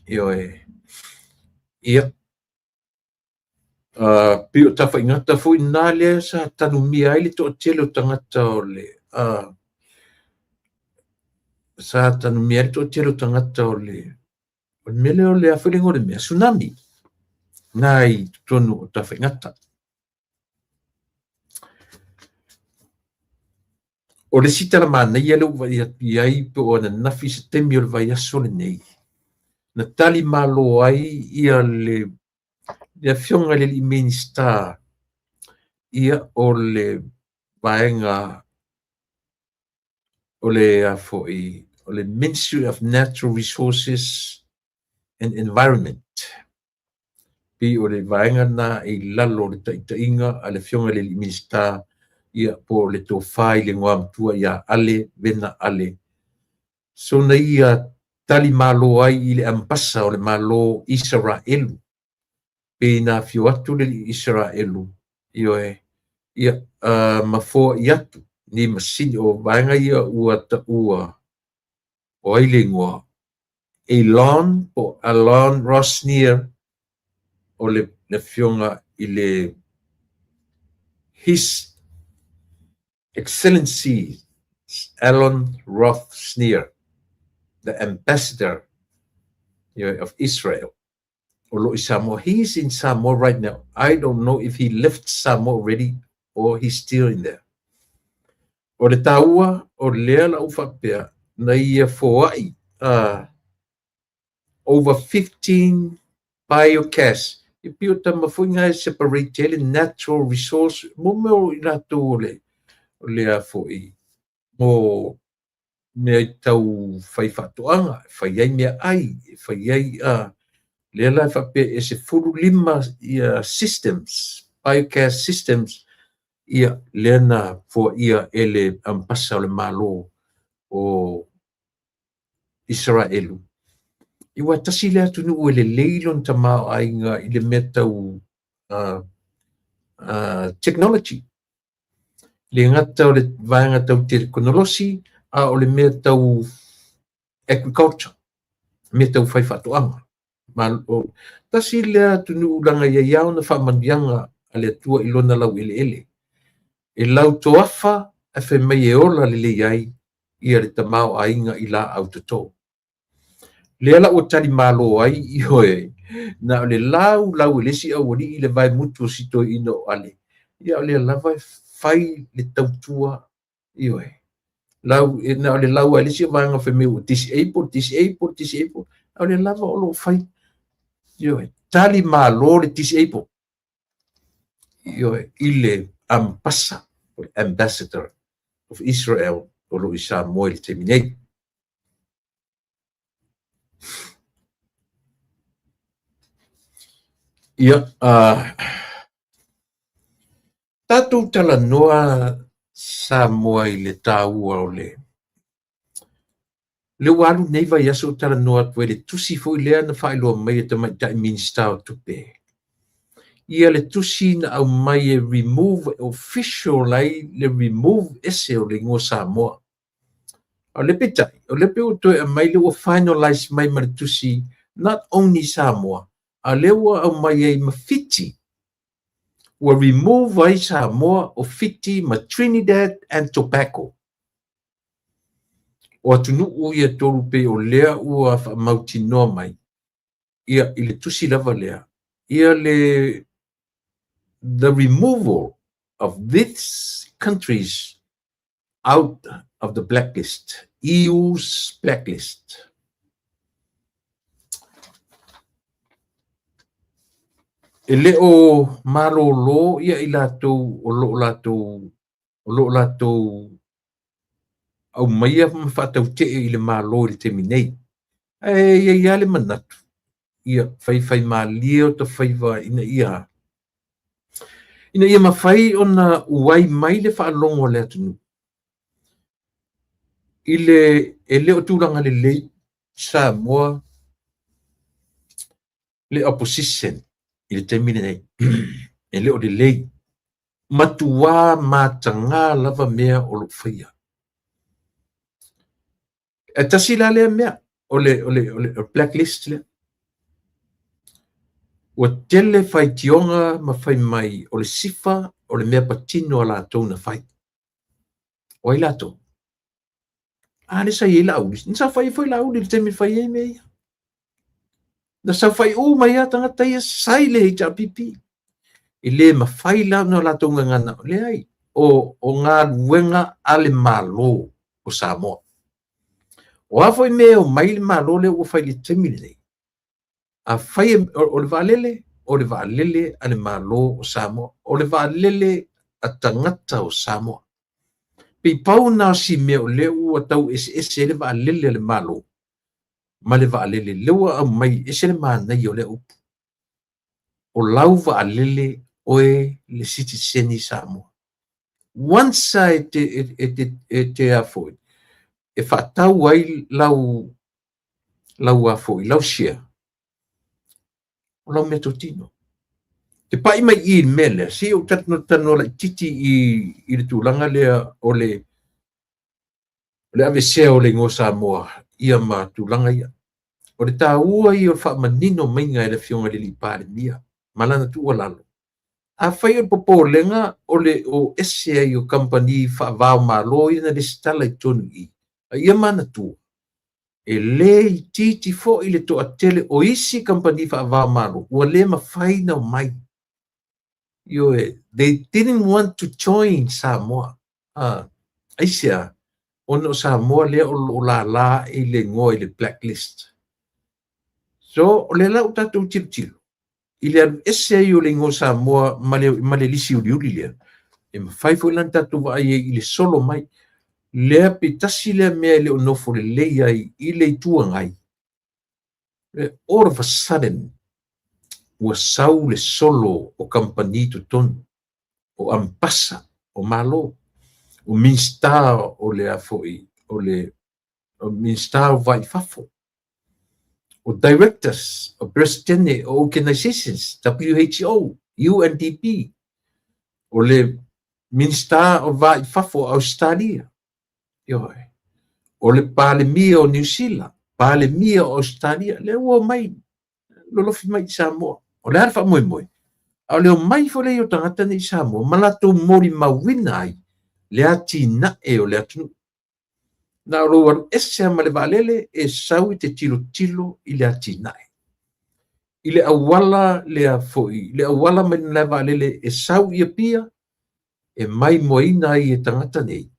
Ioe. Ia, pei o Tafaigata foi na lea sa tanumia ai le toatele o tagata o le sa tanumia ai le toatele o tagata o le o le mea lea o le a foi le igoa o le mea, tsunami, na i totonu o Tafaigata. O le isi tala manaia lea ua vaai atu i ai po o ananafi i se taimi o le vaiaso lenei, na tali malo ai ia le afioga i le alii Minisita ia o le vaega o le a foi o le Ministry of Natural Resources and Environment. Pei o le vaega lena e i lalo o le taitaiga a le afioga i le alii Minisita ia po o le tofa i le igoamatua ia Ale Vena Ale. So na ia tali malo ai i le ambasa o le Malo Isaraelu. Pei na afio atu le alii Isaraelu, ioe, ia ma foai atu ni masini o vaega ia ua taua o ai le igoa Elon po Alon Rosnier o le afioga i le His Excellency Alon Roth Snir, the ambassador of Israel o lo o i Samoa. He is in Samoa right now. I don't know if he left Samoa already or he's still in there. O le taua o lea la u faapea, Na ia foai over 15 biogas, e pei o tama foi na e separate ai le natural resource, mo mea o i latou o le o le a foi mo mea i tau fai faatoaga, e fai ai mea ai, e fai ai a lea la e faapea e 15 ia systems, biogas systems, ia lea na foaia e le ambasa o le Malo o Isaraelu. Ua tasi le atunuu e lelei lona tamaoaiga i le mea tau technology. Le gata o le vaega tau tekonolosi, a o le mea tau agriculture, mea tau fai faatoaga. Tasi lea atunuu leaga e i ai lava ona faamanuiaga a le Atua i lona laueleele. E lautoafa ae fai mai e ola lelei ai ia le tamaoaiga i laau toto. Lea la ua talimalo ai, ioe, na o le laulau e le isi aualii le vaemutu o si toeaina o Ale, ia o lea lava e fai le tautua, ioe, lau, na o le lau lava e le isi vaega fai mai ua disable, disable, disable, a o lea lava o lo o fai, ioe, talimalo le disable, ioe, i le ambasa, o le ambassador of Israel o lo o i Samoa i le taimi nei. Ia, tatou talanoa Samoa i le taua o le lea ua alu nei vaiaso o talanoa atu ai le tusi foi lea na faailoa mai e tamaitai Minisita o Tupe. Ia le tusi na aumai e remove, official ai le remove ese o le igoa Samoa. O le peitai, o le pe ua toe aumai lea ua finalize mai ma le tusi, not only Samoa, a lea ua aumai ai ma Fiti. Ua remove ai Samoa o Fiti ma Trinidad and Tobago. O atunuu ia tolu pei o lea ua faamautinoa mai ia i le tusi lava lea, ia le the removal of these countries out of the blacklist, EU's blacklist. E le o malolo ia i latou o lo o latou aumaia ma faatautee i le Malo i le taimi nei. Ae i ai lava le manatu, ia faifaimalie o ta faiva ina ia mafai ona uai mai le faalogo a le atunuu i le e le o tulaga lelei Samoa le opposition i le taimi lenei. E le o lelei. Matua mataga lava mea o lo o faia. E tasi la lea mea, o le blacklist lea. Ua tele faitioga ma fai mai o le sifa o le mea patino a latou na fai. O ai latou? A le sa i ai Laauli. Na saofai ai foi Laauli i le taimi e fai ai mea ia. Na saofai uma ai lava tagata ia sa i le HRPP. E le mafai la ona latou gagana. Leai, o galuega a le Malo o Samoa. O a foi mea e omai le Malo lea ua fai i le taimi lenei, a fai o le vaalele, o le vaalele a le Malo o Samoa, o le vaalele a tagata o Samoa. Pei pau na o si mea o lea ua tau eseese ai le vaalele a le Malo ma le vaalele lea ua aumai ese le manaia o lea upu. O lau vaalele oe le sitiseni Samoa. Once e te a foi, e faatau ai lau a foi, lau share, o lau meatotino. Te pai mai i le mea lea, se i ou talanoa laitiiti i le tulaga lea o le avesea o le igoa Samoa ia ma tulaga ia. O le taua ia o le faamanino maiga e le Afioga i le Palemia ma lana tuualalo. Afai o le popolega o le o ese ai o kamupani faava-o-Malo ia na resitala i totonu i i, a ia manatua, e le itiiti foi le toatele o isi kamupani faava-o-Malo ua le mafai na omai. Ioe, they didn't want to join Samoa. Aisea? Ona o Samoa lea o lo o lala ae i le igoa i le blacklist. So, o lea la ua tatou tilotilo i le alu ese ai o le igoa Samoa ma le lisi uliuli lea, e mafai foi la ona tatou vaai ai i le solo mai. Lea pe tasi lea mea e le o nofo lelei ai i le Itu Agai, all of a sudden ua sau le solo o kamupani i totonu, o ambasa o Malo, o Minisita o le a foi, o le Minisita o Va i Fafo, o Directors, o Peresetene o Organizations, WHO, UNDP, o le Minisita o Va i Fafo o Ausetalia, ioe, o le Palemia o Niu Sila, Palemia o Ausetalia, lea ua omai lolofi mai i Samoa. O le a le faamoemoe? A o le omai foi lea o tagata nei i Samoa ma latou molimauina ai le atinae o le atunuu. Na o lou alu ese lava ma le vaalele e sau e te tilotilo i le atinae. I le auala lea foi, le auala mai le malae vaalele e sau i Apia, e maimoaina ai e tagata nei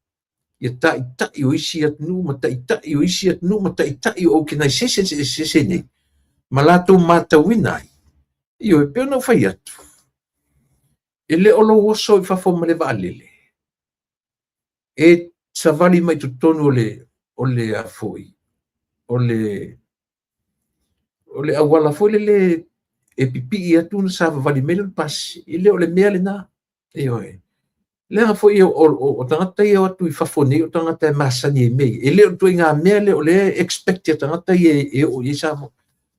ia taitai o isi atunuu ma taitai o isi atunuu ma taitai o organizations eseese nei ma latou matauina ai. Ioe, pei ona ou fai atu, e le o lou oso i fafo ma le vaalele e savali mai totonu o le o le a foi o le o le auala foi lele e pipii atu ona savavali mai lea o le pasi. E le o le mea lena. Ioe. Leaga foi o tagata ia e o atu i fafo nei o tagata e masani ai i mea ia. E le o le ituaiga mea lea o lea e expect e tagata ia e oo i ai Samoa.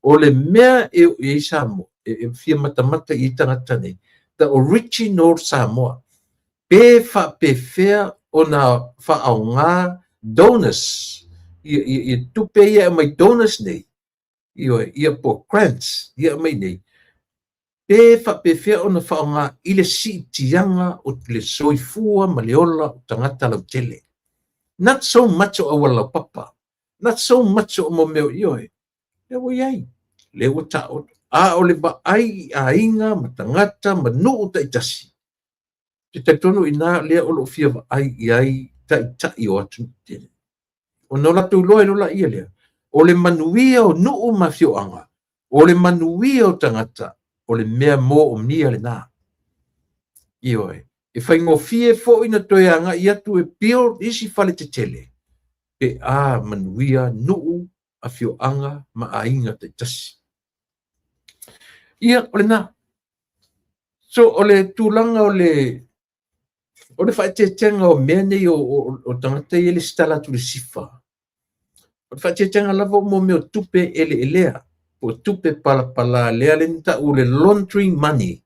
O le mea e oo i ai Samoa, e fia matamata i ai tagata nei, the original Samoa. Pe faapefea ona faaaoga donors, ia tupe ia e aumai donors nei, ioe, ia po o grants ia e aumai nei, pe faapefea ona faaaoga i le siitiaga o le soifua ma le ola o tagata lautele. Not so much o auala laupapa, not so much o mo mea, ioe, lea ua i ai, lea ua taoto. A o le vaai i aiga ma tagata ma nuu taitasi, te talitonu i ina lea o lo o fia vaai i ai taitai o atunuu tele. Ona o latou iloa ai loa laia lea, o le manuia o nuu ma afioaga, o le manuia o tagata, o le mea moomia lena. Ioe, e faigofie foi na toe agai atu e build isi fale tetele, pe a manuia nuu, afioaga ma aiga taitasi. Ia, o lena. So, o le tulaga o le o le faaeteetega o mea nei o tagata ia e lesitala atu i le SIFA, o le faaeteetega lava o mea o tupe eleelea, po o tupe palapala lea lea na tau o le laundering money.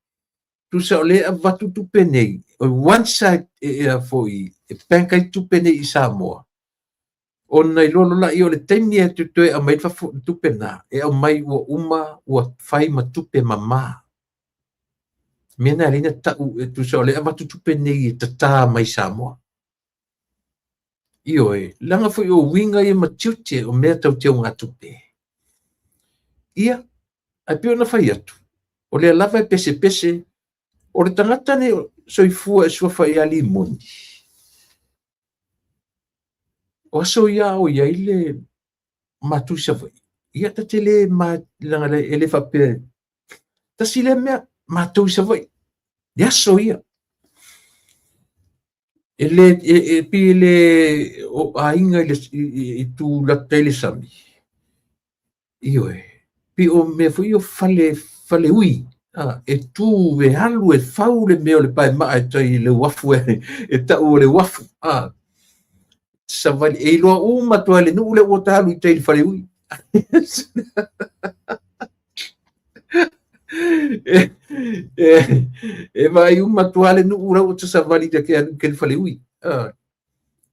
Tusa o lea e avatu tupe nei, once e foi e bank ai tupe nei i Samoa, ona iloa loa lea o le taimi e toe aumai fafo tupe na, e aumai ua uma ua fai ma tupe mama. Mea na e ala ai ona tau e tusa o lea e avatu tupe nei e tata mai Samoa. Ioe, leaga foi o uiga ia ma tiute o mea tau teugatupe. Ia, ae pei ona fai atu, o lea lava e pesepese, o le tagata nei soifua e suafa ia Limoni. O aso ia o i ai le matou i Savaii, ia ta te le ma, leaga e le faapea, tasi lea mea, matou i Savaii, i aso ia. E le, e pei e le o aiga i le i tulata i le sami. Ioe, pei o mea foi ia o fale, fale ui, e tu, e alu, e fau le mea o le paemaa e tai i le uafu e tau o le uafu. Savali, e iloa uma atu lava e le nuu lea ua ta alu i tai i le fale ui. E vaai uma atu lava le nuu la ua ta savali ke alu i le fale ui.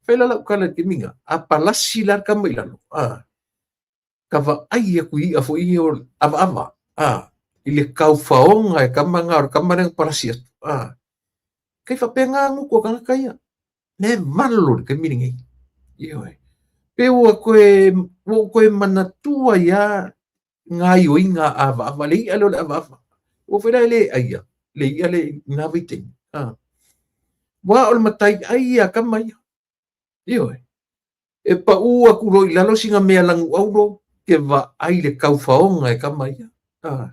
Fai la lau tala i le taimi a palasi la le tama i lalo. Ka vaai atu i i'a foi ia o avaava, i le kaufaoga e kama na o le kama lea na palasi atu. Kai faapena gutu a tagata ia. Mea e valo i le taimi lenei. Ioe. Pe ua toe, ua ou toe manatua ai lava gaoioiga a avaava, le i'a lea o le avaava. Aua foi la e le aia le i'a lea i na vaitaimi. Aua o le matai ai ia a kama ia. Ioe. E paʻū aku loa i lalo sina mea lanuʻaulo ke vaai i le kaufaoga e kama ia. Ah.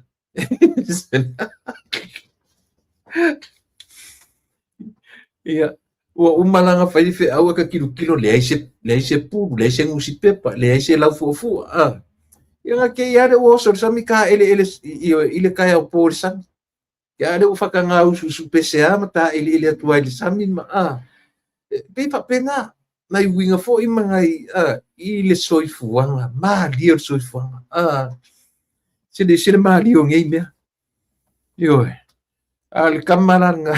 Ia, ua uma la ona fai le feau a ka kilokilo, leai se, leai se pulu, leai se nusipepa, leai se laufuafua. Ah. Ia na kei lava lea ua oso i le sami taeleele i, i le taeao po i le sami. Ia a lea ua faatagausuusu pesea ma taeleele atu ai i le sami ma a. E pei faapena, nai uiga foi ma nai a, i le soifuaga, malie o le soifuaga. A, se le, se le malie o nei mea. Ioe. A o le kama la lena,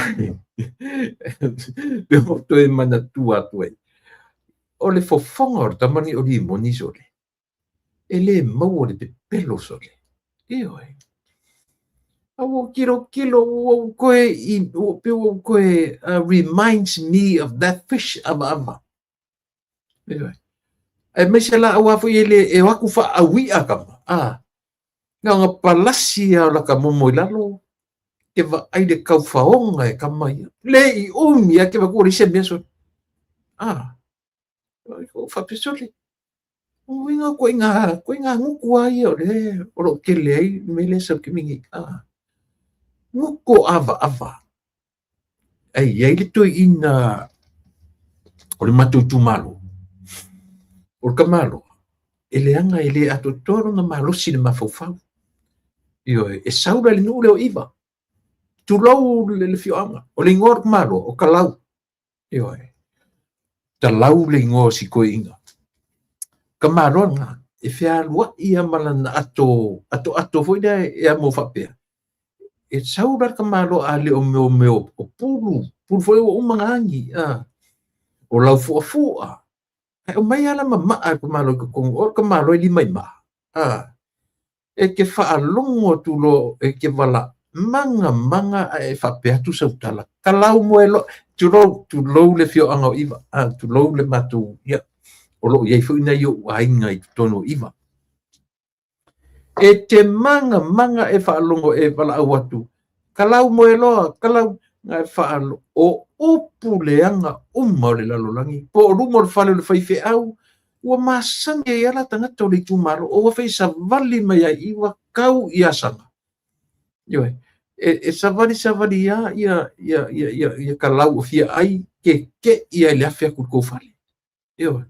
pe ua toe manatua atu ai. O le fofoga o le tama lenei o limoni sole. E le maua le pepelo sole. Ioe. A ua tilotilo, ua ou toe, ua pei ua ou toe reminds me of that fish avaava. Ioe. Aemaise la aua foi e le e o atu faaaui'a kama, a, na ona palasi lava o lata momo i lalo, ke vaai le kaufaoga e kama ia. Le i umi lava ke vaai atu ua leai se mea sole. A, ua faapea sole, o uiga koiga, koiga gutu lava ia o lea o lo o tele ai le mea lea e sau i le taimi nei. A, gutu o avaava. Ae i ai le toeaina o le matou itumalo, o le tamaloa, e leaga e le atoatoa lona malosi i le mafaufau. Ioe, e sau la i le nuu lea o Iva, tulou le afioaga, o le igoa o le tamaloa, o Talau. Ioe, Talau le igoa o si toeaina. Tamaloa lena, e fealuai lava ma lana ato, atoato foi lea e amo faapea. E sau la le tamaloa a le o mea mea o pulu, pulu foi ua uma ona agi, a. O laufuafua, ae aumai lava la ma maa e le tamaloa i totonu, o le tamaloa e lima i maa, a. E te faalogo atu loa, e te vala maga maga ae faapea atu sau tala, Kalau moe loa, tulou, tulou le afioaga o Iva, a, tulou le matou, ia, o lo o i ai foi nai ou aiga i totonu o Iva. E te magamaga e faalogo e valaau atu, Kalau moe loa, kalau, na e faalo, o upu leaga uma o le lalolagi, po o luma o le fale o le faifeau, ua masani ai lava la tagata o le itumalo, o ua fai savali mai ai i ua kau i asaga. Ioe, e savali savali lava ia, ia, ia, ia, ia kalau o fia ai, keke'i ai le afe atu i le tou fale. Ioe.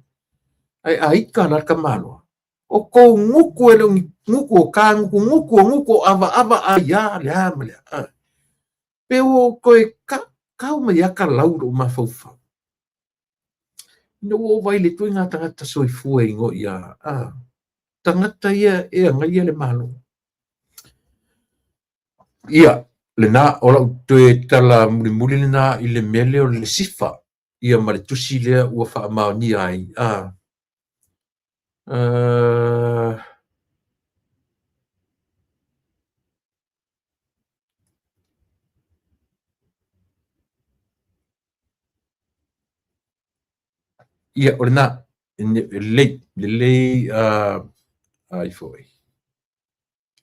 Ae a ika la le tamaloa, o kou gutu e le o ni gutu o ka gutugutu o gutu o avaava ai a le a ma le a. Pe ua ou toe ka, kau mai a kalau i lou mafaufau. Ina ua ou vaai i le ituaiga tagata soifua e igoa ia, a, tagata ia e agaia le Malo. Ia, lena, o lau toe tala mulimuli lena i le mea lea o le sifa. ia ma le tusi lea ua faamaonia ai. A, ia, o lena, lelei, lelei, ai foi.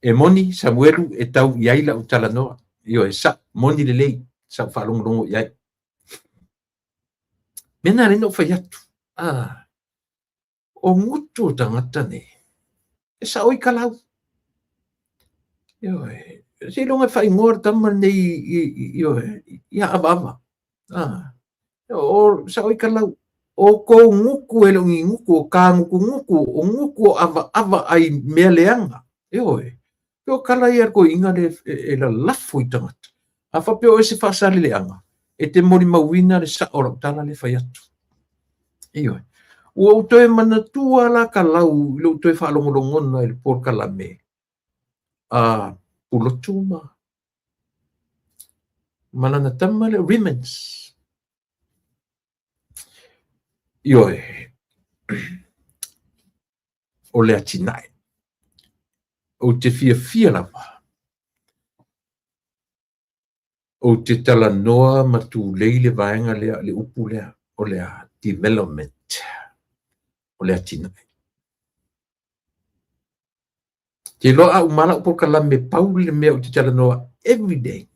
E moni, Samuelu, e tau i ai lau talanoa. Ioe, sa, moni lelei, sa ou faalogologo i ai. Mea na lena ou fai atu, ah, o gutu o tagata nei, e sao i kalau. Ioe, seiloga e faaigoa le tama lenei ioe, ia avaava. Ah, o sao i kalau, o kou gutu e le o ni gutu o ka gutugutu, o gutu o avaava ai mea leaga. Ioe, pe o kala ia le toeaina lea e lalafo i tagata. A faapea o oe se faasaleleaga, e te molimauina le sao o lau tala lea e fai atu. Ioe. Ua ou toe manatua la kalau i lou toe faalogologona i le polokalame a Pulotu ma ma lana tama lea o Rimmons. Ioe, o le atinae. Ou te fiafia lava. Ou te talanoa ma tulei le vaega lea, le upu lea, o le a? Development, o le atinae. Te iloa a uma lau polokalame pau le mea ou te talanoa every day,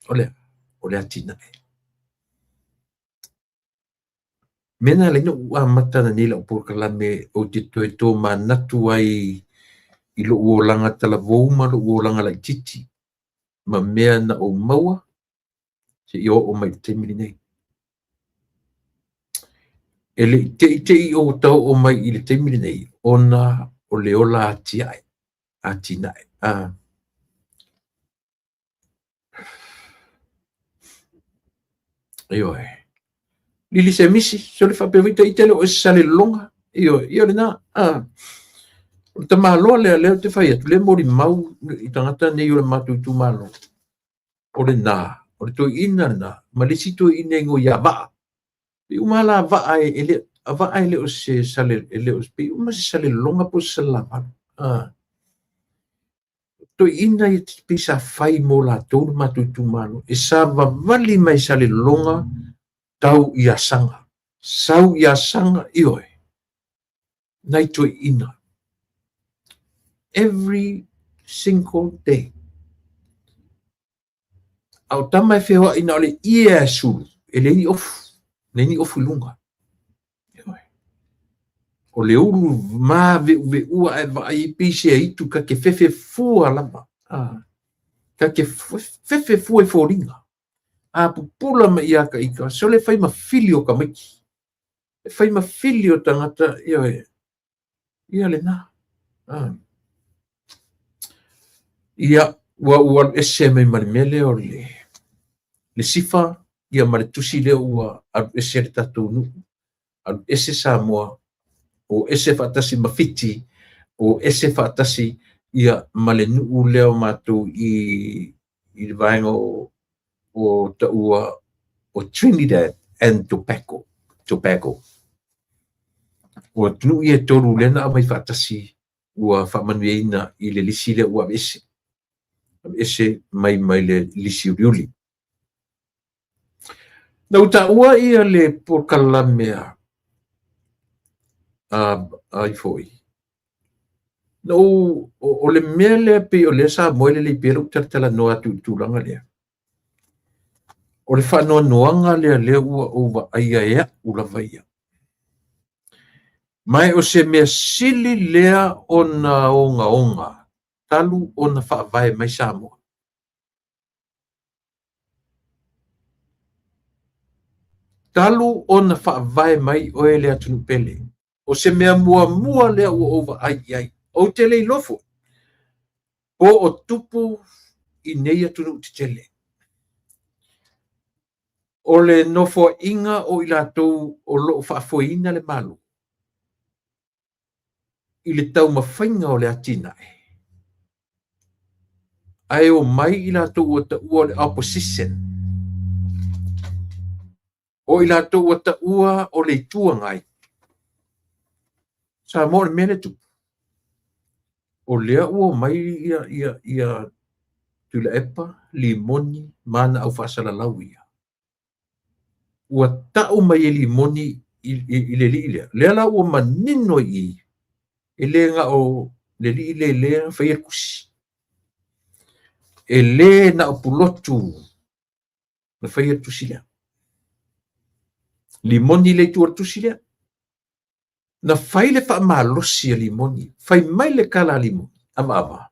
o le a? O le atinae. Mea na ala ai ona ou amata nei lau polokalame ou te toe tomanatu ai i lou olaga talavou ma lou olaga laitiiti ma mea na ou maua seia oo mai i le taimi lenei. E le i te i te i ou ta oo mai i le taimi lenei ona o le ola atiae, atinae. Ioe. Lili Semisi, sole faapea foi ita ita le o e Salelologa. Ioe, ia o lena. O le tamaloa lea lea ou te fai atu, lea e molimau i tagata nei o le matou itumalo. O lena, o le toeaina lena, ma le isi toeaina e igoa ia Vaa. Pei uma lava la Vaa e le, a Vaa e le o se Sale, e le o, pei uma se Salelologa po o se Salelavalu. Toeaina ia pei sa fai mo latou le matou itumalo, e savavali mai Salelologa tau i Asaga, sau i Asaga, ioe, nai toeaina. Every single day. A o tama e feoai na o le ie lava e sulu, e leai ni ofu, leai ni ofu i luga. O le ulu mave'uve'ua ae vaai ai pei se aitu ta te fefe fua lava. Ta te fefe fua i foliga. A pupula mai ia ta ita, sole fai ma fili o tamaiti. E fai ma fili o tagata, ioe, ia lena. Ia, ua ou alu ese mai ma le mea lea o le sifa ia ma le tusi lea ua alu ese le tatou nuu, alu ese Samoa, o ese faatasi ma Fiti, o ese faatasi ia ma le nuu lea o matou i le vaega o taua o Trinidad and Tobago. Tobago. O atunuu ia e tolu lea na aumai faatasi ua faamanuiaina i le lisi lea ua aveese. Aveese mai mai le lisi uliuli. Na ou taua ia le polokalame a ai foi. Na ou, o le mea lea pei o lea sa moe lelei pea lou talatalanoa atu i le tulaga lea. O le faanoanoaga lea lea ua ou vaaia e a'u lava ia. Ma e o se mea sili lea ona ogaoga talu ona faavae mai Samoa. Talu ona faavae mai oe le atunuu pele. O se mea muamua lea ua ou vaai i ai. Ou te le iloa foi po o tupu i nei atunuu tetele. O le nofoaiga o i latou o lo o faafoeina le Malo i le taumafaiga o le atinae, ae omai i latou ua taua o le opposition, o i latou ua taua o le Itu Agai. Samoa o le mea lea e tupu, o lea ua omai ia Tuilaepa, Limoni ma ana aufaasalalau ia. Ua tau mai e Limoni i le alii lea. Lea la ua manino i i, e le na o le alii lea lea na faia le tusi. E le na o Pulotu na faia le tusi lea. Limoni le itu o le tusi lea. Na fai le faamalosi a Limoni, fai mai le tala a Limoni, ava ava.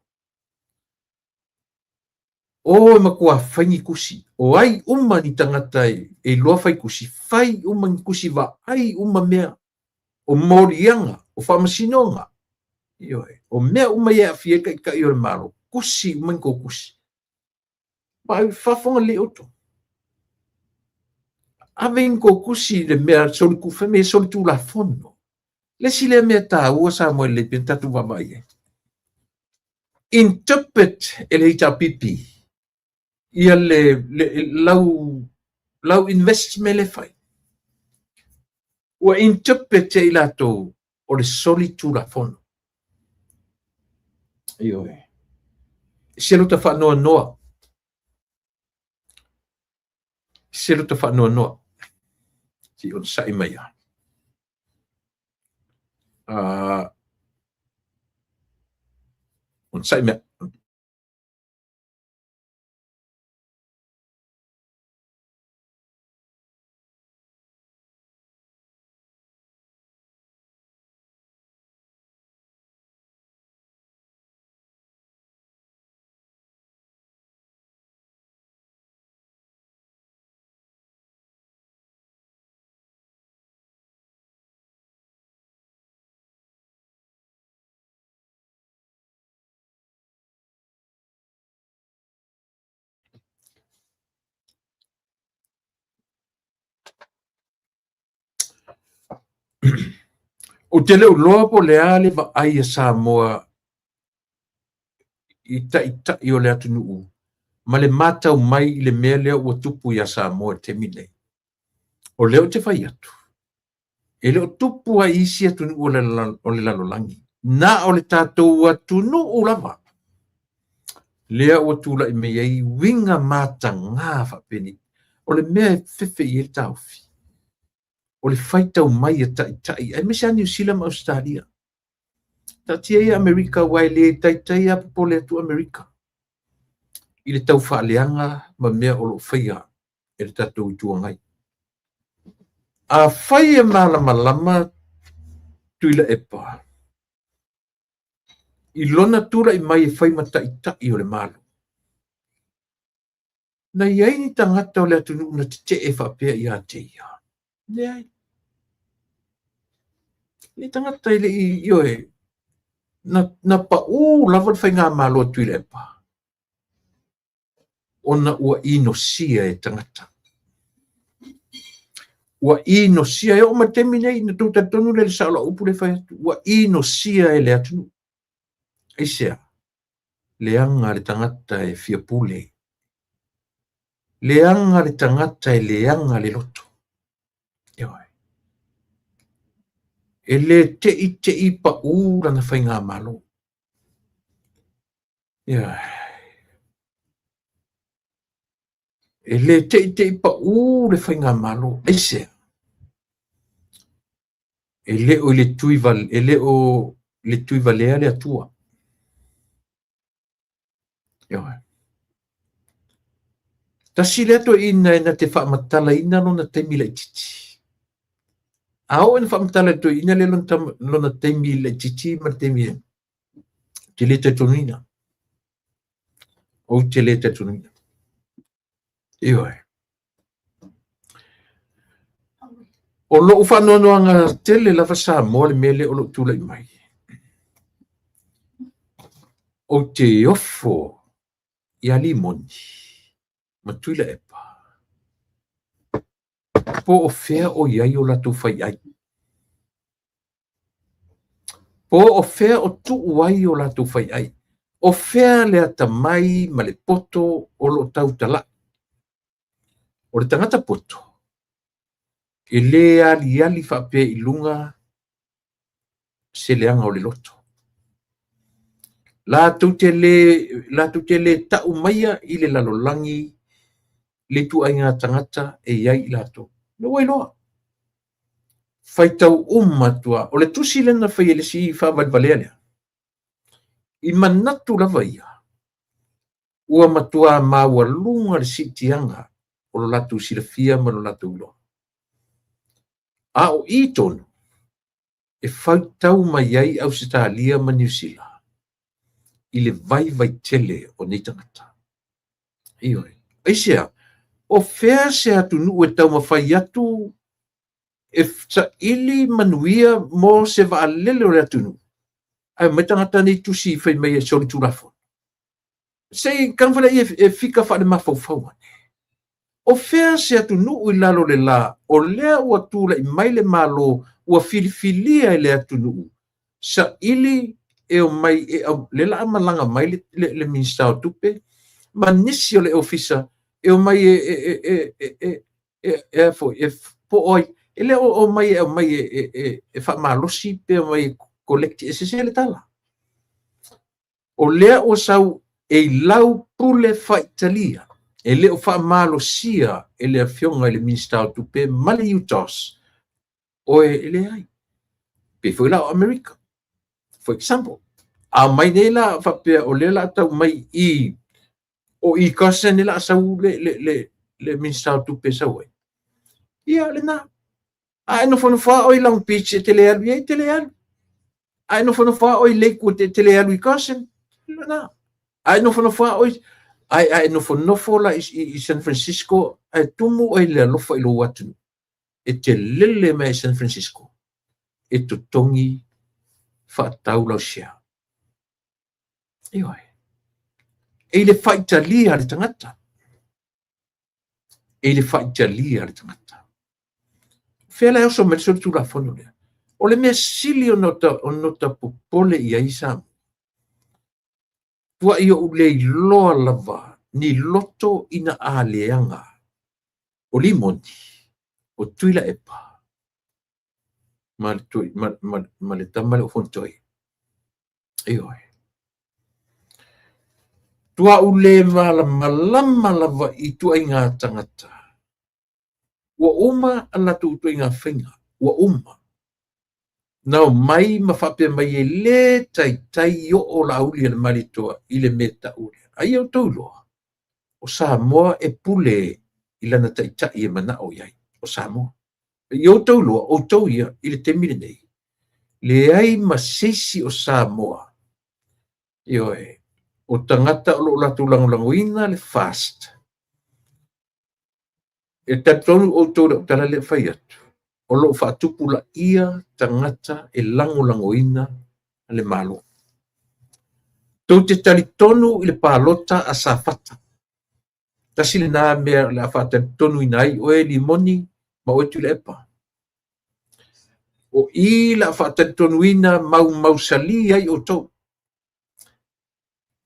O e matua fai ni tusi, o ai uma ni tagata e iloa fai tusi, fai uma ni tusi, vaai uma mea, o moliaga, o faamasinoga, ioe, o mea uma ia e aafia ai taitai o le Malo, tusi uma ni tou tusi. Vaai, faafofoga lelei outou. Ave ni tou tusi i le mea fai mai e solitulafono. Le isi lea mea taua Samoa e lelei pea ona tatou vaavaai i ai. Interpret e le HRPP ia le lau investment le fai. Ua interpret e i latou o le solitulafono. Ioe. Se lo ta faanoanoa. Se lo ta faanoanoa. Se i onosai mai lava. Onosai mai. Ou te le o iloa po o le a le vaai a Samoa i taitai o le atunuu ma le matau mai i le mea lea ua tupu ia Samoa i le taimi lenei. O lea ou te fai atu, e le o tupu lava i isi atunuu o le lalolagi, na o le tatou atunuu lava lea ua tulai mai ai uiga mataga faapenei. O le mea e fefe i ai le taofi, o le faitau mai a taitai, aemaise lava Niu Sila ma Ausetalia. Taatia ia Amerika aua e le taitai lava popole atu Amerika i le tau faaleaga ma mea o lo o faia e le tatou Itu Agai. Afai e malamalama Tuilaepa i lona tulai mai e fai ma taitai o le Malo, na i ai ni tagata o le atunuu na tetee faapea ia te ia? Leai. Le tagata e le i, ioe, na pau lava le faigamalo a Tuilaepa ona ua inosia e tagata. Ua inosia, e oo mai le taimi nei, na tou talitonu lea i le sao o lau upu lea e fai atu, ua inosia e le atunuu. Aisea? Leaga le tagata e fia pule. Leaga le tagata e leaga le loto. Ioe. E le te i te i pau lana faigamalo. Ioe. E le te i te i pau le faigamalo. Aisea? E le o i le tui e le o le tui valea le Atua. Ioe. Tasi lea toeaina e na te faamatalaina lona taimi laitiiti. A oo ina faamatala e le toeaina lea lona taimi laitiiti ma le taimi ou te le talitonuina. Ou te le talitonuina. Ioe. O lou faanoanoaga tele lava Samoa le mea lea o lo o tulai mai. Ou te ofo ia Limoni ma Tuilaepa po o fea o i ai o latou faiai. Po o fea o tuu ai o latou faiai. O fea le atamai ma le poto o lo o tautalai. O le tagata poto, e le aliali faapea i luga se leaga o le loto. Latou te le, latou te le tau maia i le lalolagi le ituaiga tagata e i ai i latou. Lea ua iloa. Faitau uma atu lava. O le tusi lea na fai e le isi faavalevalea lea, i manatu lava ia, ua matua maualuga le siitiaga o lo latou silafia ma lo latou iloa. A o i tonu e faitau mai ai Ausetalia ma Niu Sila i le vaivai tele o nei tagata. Ioe. Aisea? O fea se atunuu e taumafai atu e saili manuia mo se vaalele o le atunuu, ae omai tagata nei tusi fai mai e solitulafono? Se i taumafai laia e fika faale-mafaufau ane. O fea se atunuu i lalo o le la o lea ua tulai mai le Malo ua filifilia e le atunuu saili e omai e au, lea la a malaga mai le Minisita o Tupe ma nisi o le Ofisa e omai e e e e e e e foi e po o ai e le o omai e aumai e faamalosi pe omai e collect e sese le tala. O lea ua sau e i lau pule faitalia, e le o faamalosia e le Afioga i le Minisita o Tupe ma le UTOS, oe e leai. Pei foi la o Amerika, for example. A omai nei la faapea o lea la tau mai i o i Carson le la sau le Minisita o Tupe sau ai. Ia lena. A e nofonofo lava oe i Long Beach e te le alu i ai, e te le alu. A e nofonofo lava oe i Lakewood e te le alu i Carson, lena. A e nofonofo lava oe, a e nofonofo la i San Francisco, ae tumu oe i le alofa i lou atunuu, e te lele mai i San Francisco e totogi faatau lau share. Ioe. E i le faitalia le tagata. E i le faitalia le tagata. Fea la e oso mai le solitulafono lea? O le mea sili ona ota popole i ai Samoa, tuai ou le iloa lava ni loto ina a leaga o Limoni, o Tuilaepa ma le tama lea o Fonotoe. Ioe. Tua'u le malamalama lava i ituaiga tagata. Ua uma a latou ituaiga faiga, ua uma. Na omai ma faapea mai e lē taitai oo Laauli a le Malietoa i le mea ta'u lea. A ia outou iloa, o Samoa e pule i lana taitai e mana'o i ai, o Samoa. Ia outou iloa, outou ia i le taimi lenei, leai ma se isi o Samoa, ioe, o tagata o lo o latou lagolagoina le FAST. E talitonu outou i lau tala lea e fai atu, o lo o faatupulaia tagata e lagolagoina le Malo. Tou te talitonu i le palota a Safata. Tasi lena mea o le a faatalitonuina ai oe Limoni ma oe Tuilaepa. O i la faatalitonuina maumausalī ai outou.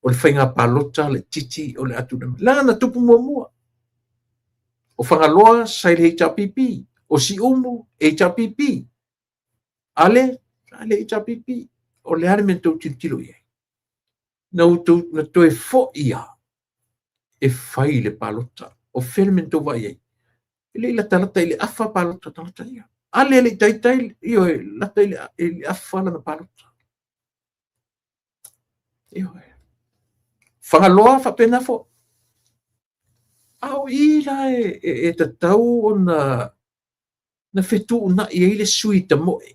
O le faiga palota laitiiti o le a tulai mai. Leaga na tupu muamua. O Fagaloa sa i le HRPP, o Siumu HRPP, Ale sa i le HRPP. O le a le mea na tou tilotilo i ai? Na outou na toe foi lava e fai le palota. O fea le mea na tou vaai ai? E le i latalata i le afa palota a tagata ia. Ale e le i taitai, ioe, lata i le afa lana palota. Ioe. Fagaloa faapena foi. A o i la e tatau ona na fetuunai ai le sui tamoe.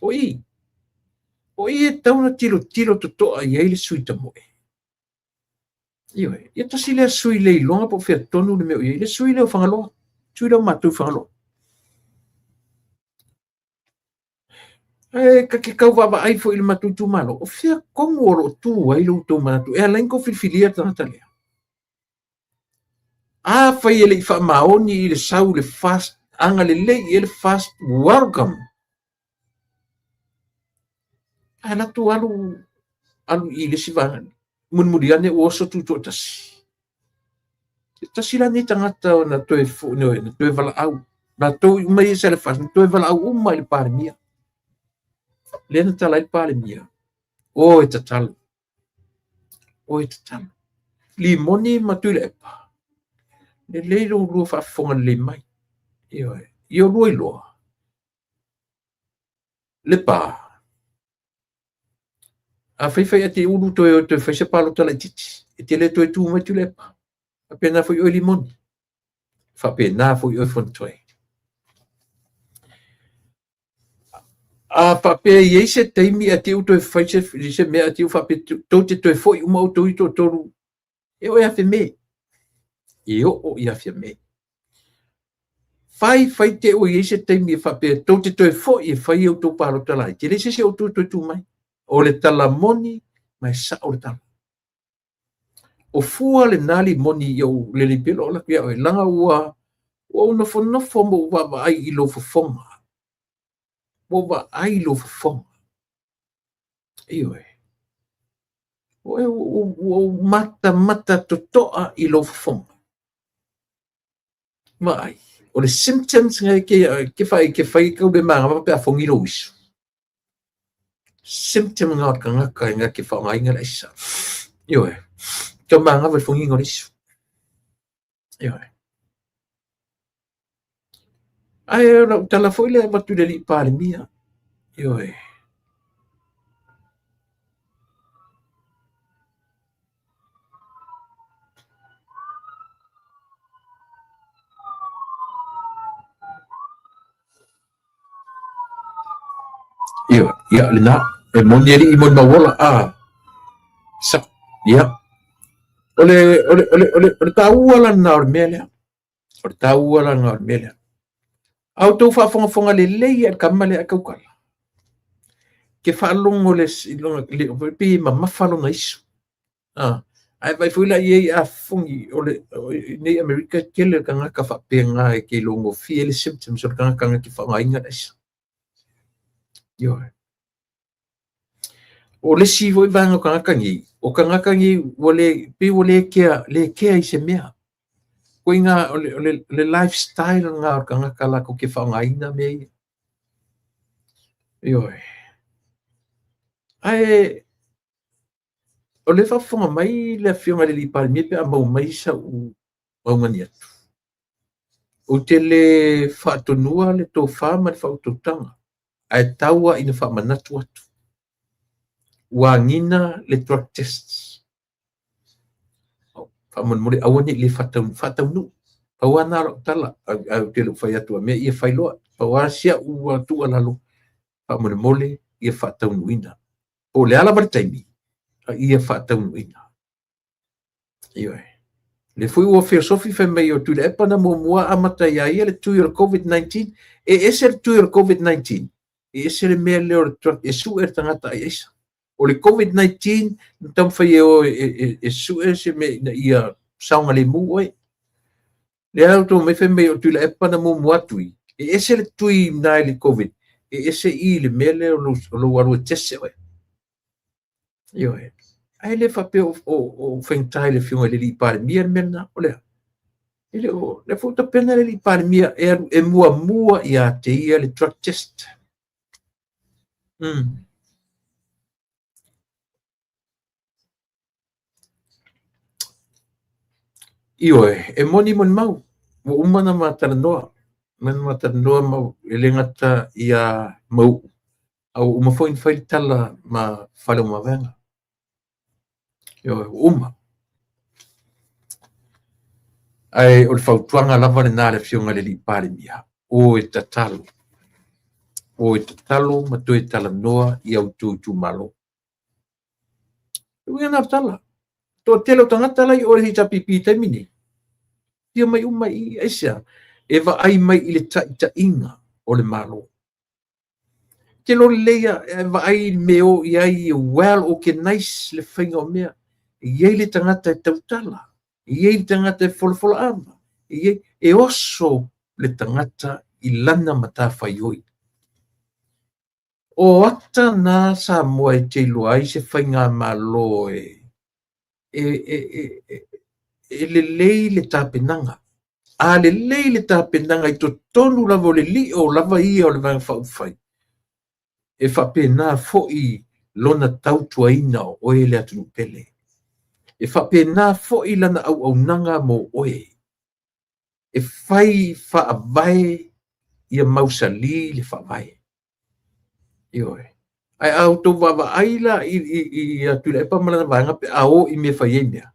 O i. O i e tatau ona tilotilo totoa i ai le sui tamoe. Ioe. Ia tasi lea sui le iloga po o fea tonu le mea o i ai. Le sui lea o Fagaloa. Sui lea o matou i Fagaloa. Ae ta te tau vaavaai foi i le matou itumalo, o fea tonu o lo o tu ai lo outou manatu e ala ai ona outou filifilia le tagata lea? Afai e le i faamaoni i le sau le FAST, agalelei i ai le FAST, welcome. Ae alu atu alu alu i le isi vaega, mulimuli ane ua oso tutoatasi. E tasi la lenei tagata na toe, na toe valaau, latou uma ia sa i le FAST, na toe valaau uma i le Palemia. Lea na tala ai le Palemia, o e tatalo, o e tatalo. Limoni ma Tuilaepa, lelei lo lua faafofoga lelei mai. Ioe, ia lua iloa, Lepa, afai fai e te ulu toe o toe fai se palota laitiiti, e te le toe tu mai Tuilaepa. Faapena foi oe Limoni, faapena foi oe Fonotoe. A faapea e i ai se taimi ae te i ua toe fai se mea ae te i ua faapea tou te toe foi uma outou i toatolu e oo ia Fiame. E oo ia Fiame. Fai fai te ua i ai se taimi e faapea tou te toe foi e fai a outou palota laiti, e leai se isi o outou e toe tu mai. O le tala moni ma e sao le tala. O fua lena Limoni i ou lelei pea lou alu atu ia oe, leaga ua ou nofonofo ma ou vaavaai i lou fofoga. Ua ou vaai i lou fofoga. Ioe. Ua ou matamata totoa i lou fofoga. Vaai, o le symptoms nga ke fai ke fai kau le mangava pe a fongi lou isu. Symptom nga o le tagata nga ke faaaogaina le aisa. Ioe, tau mangava i le fogiga o le isu. Ioe. Ae o lau tala foi lea e avatu i le alii Palemia. Ioe. Ioe, ia lena, e moni alii molimau ola, a, sa, ia. O le, o le, o le, o le, o le taua lena o le mea lea. O le taua lena o le mea lea. A outou faafogafoga lelei i le tama lea a tautala, ke faalogo le, le, pei e mamafa lona isu. Ae vaai foi la i ai a fofogi o le nei Amerika e tele tagata faapena e te iloa gofie le symptoms o le tagata na te faaaogaina le aisa. Ioe. O le isi foi vaega o tagata nei, o tagata nei ua le, pei ua le kea, le kea i se mea. Koiga o le lifestyle lena o le tagata latou te faaaogaina mea ia. Ioe. Ae o lea e faafofoga mai le Afioga i le alii Palemia pe a maua mai sau augani atu. Ou te le faatonua le tofa ma le faautautaga, ae tau lava ina faamanatu atu. Ua agiga le drug test. Faamolemole aua ne i le faataunuu. Pau lava lena o lau tala, ae ou te le o fai atu a mea ia fai loa. Pau lava si au tuualalo, faamolemole ia faataunuuina. Po o le a lava le taimi, a ia faataunuuina. Ioe. Le foi ua feosofi fai mai o Tuilaepa na muamua amata ia ia le tui o le COVID-19. E ese le tui o le COVID-19, e ese le mea lea o le drug e sue le tagata ai aisa. O le COVID-19 na taumafai e o e sue se mea ina ia saogalemu oe. Lea tou mai fai mai o Tuilaepa na muamua tui. E ese le tui na i le COVID, e ese i le mea lea o lou alu e test oe. Ioe. Ae le faapea o faigata i le Afioga i le alii Palemia le mea lena. O lea. E le o, lea foi ua tapena le alii Palemia e alu e muamua ia te ia le drug test. Ioe, e moni mo le mau. Ua uma na ma talanoa. Uma na ma talanoa ma e le gata ia Mauu, a ua uma foi na fai le tala ma Faleomavaega. Ioe, ua uma. Ae o le fautuaga lava lena a le Afioga i le alii Palemia, o e tatalo. O e tatalo ma toe talanoa i au outou itumalo. E uiga na o le tala. Toatele o tagata la i o i le HRPP i taimi nei. Fia mai uma i aisea e vaai mai i le taitaiga o le Malo. Te loli lelei e vaai i mea o i ai well organized le faiga o mea. E i ai le tagata e tautala, e i ai le tagata e folafola ava, e i ai, e oso le tagata i lana matafaioi. O ata na Samoa e te iloa ai se faigamalo e lelei le tapenaga. A lelei le tapenaga i totonu lava o le lio lava ia o le Vaega Faaupufai, e faapena foi lona tautuaina o oe le atunuu pele. E faapena foi lana auaunaga mo oe. E fai faavae ia mausali le faavae. Ioe. Ae a outou vaavaai la i Tuilaepa ma lana vaega pe a o i mea fai ai mea,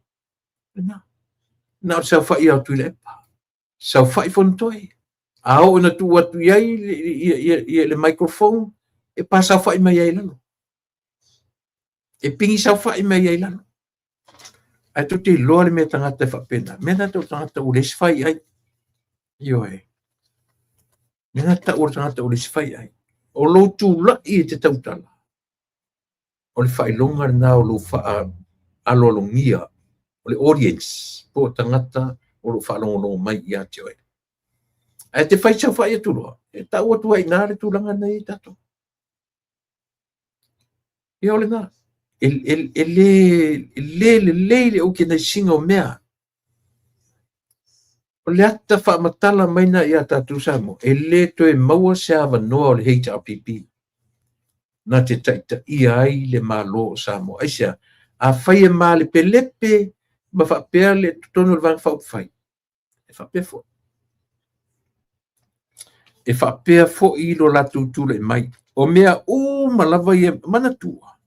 lena. Na o le saofai a Tuilaepa. Saofai Fonotoe. A oo ina tuu atu i ai le microphone, e pasaofai mai ai i lalo. E pigi saofai mai ai i lalo. Ae tou te iloa le mea tagata e faapena. Mea na tau tagata ua leai se fai ai. Ioe. Mea na tau o le tagata ua leai se fai ai. O lou tulai e te tautala, o le faailoga lena o lou faaaloalogia o le audience po o tagata o lo o faalogologo mai ia te oe. Ae te fai saofai atu loa, e tau atu ai i ina le tulaga na i ai tatou. Ia o lena. E le lelei le organise-ina o mea. O le ata faamatala mai na ia tatou Samoa, e le toe maua se avanoa o le HRPP na te taitaia ai le Malo o Samoa. Aisea, afai e malepelepe ma faapea le totonu o le Vaega Faaupufai, e faapea foi. E faapea foi lo latou tulai mai. O mea uma lava ia, manatua,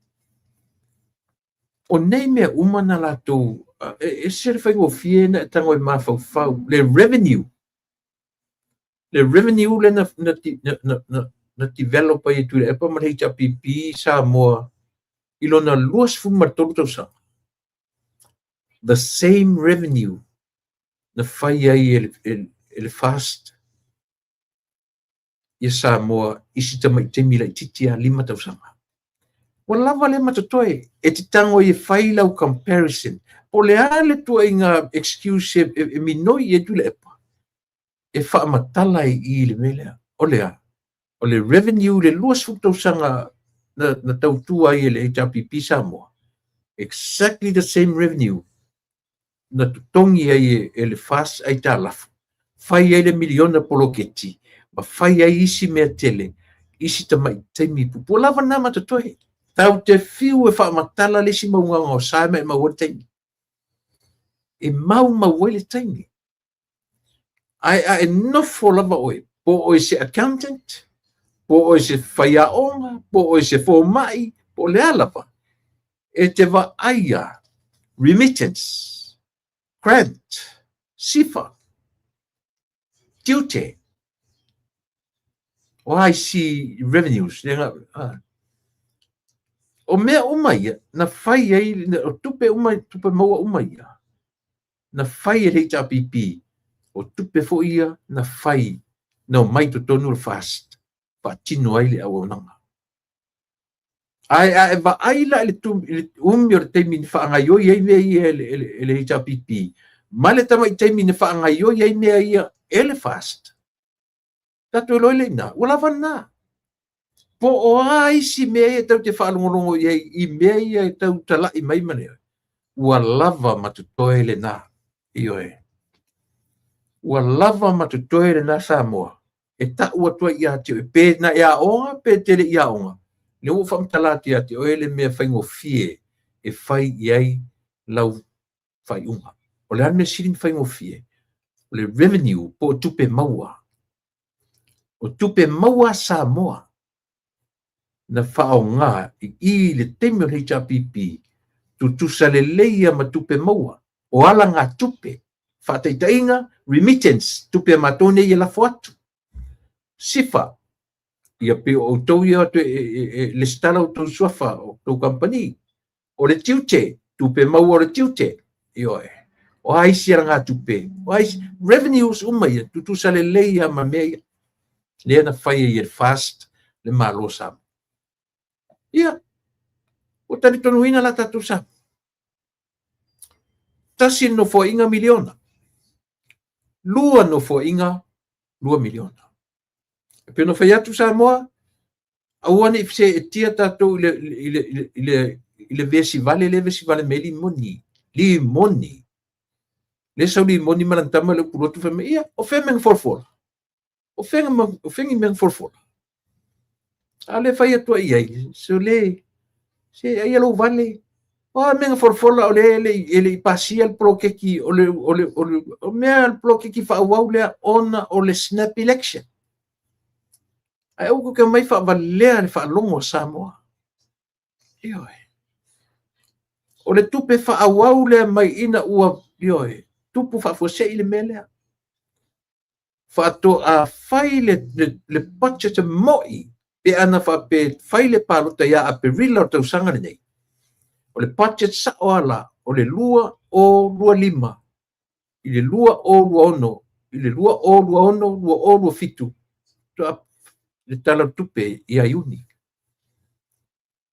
o nei mea uma na latou, e ese le faigofie na e tago e mafaufau, le revenue, le revenue le na develop ai e Tuilaepa ma le HRPP Samoa i lona 23 tausaga. The same revenue na fai ai e le FAST ia Samoa i si tamaitaimi laitiiti a 5 tausaga. Ua lava lea ma totoe, e te tago ai e fai lau comparison. Po o le a le tuuaiga excuse e minoi i ai Tuilaepa, e faamatala ai i le mea lea. O le a? O le revenue i le 20 tausaga na tautua ai e le HRPP Samoa, exactly the same revenue na totogi ai e le FAST aitalafu, fai ai le miliona poloketi, ma fai ai isi mea tele, isi tamai taimi puupuu. Ua lava lena ma totoe. Tatou te fiu e faamatala le isi mauga gaosa ma e maua ai le taimi. E maumau ai le taimi. Ae a e nofo lava oe, po o oe se accountant, po o oe se faiaoga, po o oe se fomai, po o le a lava, e te vaaia remittance, grant, SIFA, tiute, o a isi revenues, o mea uma ia na fai ai, o tupe uma, tupe maua uma ia, na fai e le HRPP, o tupe foi ia na fai, na omai i totonu o le FAST, faatino ai le auaunaga. Ae a e vaai la i le umi o le taimi na faagaioi ai mea ia e le HRPP, ma le tamai taimi na faagaioi ai mea ia e le FAST, tatou iloa ai lea i ina, ua lava lena. Po o a isi mea ia tatou te faalogologo i ai i mea ia e tau talai mai ma le, ua lava ma totoe lena. Ioe. Ua lava ma totoe lena Samoa e tau atu ai ia te oe, pe na e aoga pe te le i aoga, lea ua ou faamatala atu ia te oe le mea faigofie e fai i ai lau faaiuga. O le a le mea sili ona faigofie? O le revenue po o tupe maua. O tupe maua a Samoa na faaaoga i i i le taimi o le HRPP, tutusa lelei ia ma tupe maua, o alagatupe, faataitaiga, remittance, tupe a matou nei e lafo atu, SIFA, ia pei o outou ia e, e, e lesitala outou suafa o outou kamupani, o le tiute, tupe maua o le tiute, ioe. O a isi alagatupe, o a isi, revenues uma ia, tutusa lelei lava ma mea ia. Lea na fai ai e le FAST le Malo o Samoa. Ia, ua talitonuina la tatou Samoa. Tasi le nofoaiga miliona. Lua nofoaiga, 2 miliona. E pei ona fai atu Samoa, aua ne i seetia tatou i le vesi vale lea vesi vale mai limoni. Limoni. Le sau limoni ma lana tama le upu lotu fai mai, ia, o fea mea na folafola? O fea ni mea na folafola? A o le fai atu ai i ai, so le, se ai lou vale. O a mea na folafola o le e le i pasia le poloketi o le, o le, o le, o mea le poloketi faaauau lea ona o le snap election. Ae aua tou te omai faavalea le faalogo a Samoa. Ioe. O le tupe faaauau lea mai ina ua, ioe, tupu faafuasei le mea lea. Faatoa fai le budget moi pe ana faapea fai le palota ia Aperila o le tausaga lenei. O le budget sao ala o le 2025 i le 2026 i le 2026 2027 faatoa le Tala o le Tupe ia Iuni.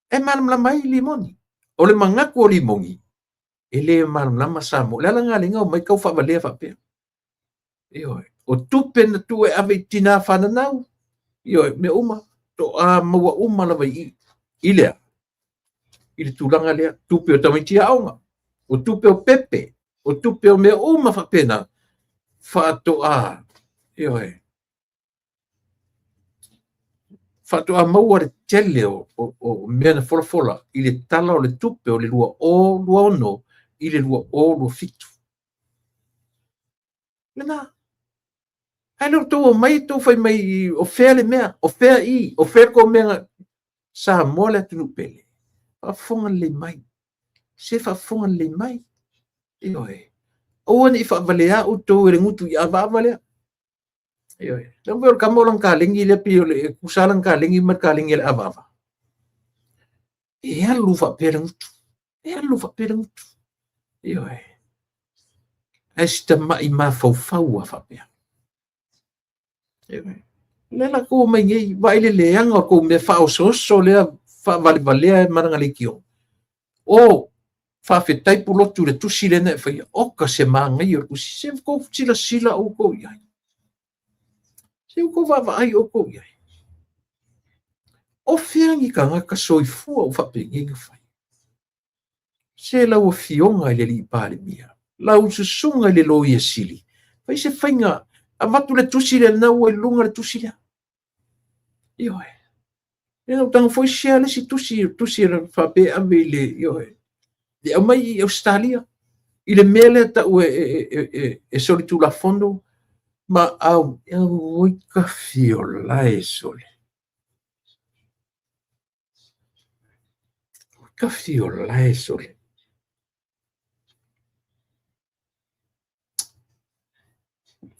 E malamalama ai limoni. O le manatu o limoni, e le malamalama Samoa. O le ala lena lea omai tau faavalea faapea. Ioe. O tupe na tuu e ave i tina fananau, ioe, mea uma, toa maua uma lava i i. I lea, i le tulaga lea, tupe o tamaiti aoga, o tupe o pepe, o tupe o mea uma faapena, faatoa, ioe, faatoa maua le tele o mea na folafola i le Tala o le Tupe o le 2026 i le 2027. Lena. Ae le outou omai outou fai mai o fea le mea, o fea i, o fea le tou mea. Samoa le atunuu pele. Faafofoga lelei mai. Se faafofoga lelei mai. Ioe. Aua ne i faavalea outou e le gutu i avaava lea. Ioe. Le o le tama o lana kalegi lea pei o le tusa lana kalegi ma le kalegi a le avaava. E alu faapea le gutu. E alu faapea le gutu. Ioe. Ae si tamai mafaufau a faapea. Ioe. Lea la tou omai nei, vaai le leaga o tou mea faaosooso lea faavalevalea e malaga leitio. O, faafetai Pulotu i le tusi lea na e faia. Oka se manaia o le tusi. Se tou silasila outou i ai. Se outou vaavaai outou i ai. O fea ni tagata soifua ua faapenei ona fai? Se lau Afioga i le Alii Palemia, lau susuga i le Loia Sili, fai se faiga, avatu le tusi lea lena ua i luga le tusi lea. Ioe. Lea na ou tago foi share le isi tusi, tusi e faapea e ave i le, ioe, e aumai i Ausetalia, i le mea lea tau e solitulafono ma au, auoi ka fiola e sole. Ka fiola e sole.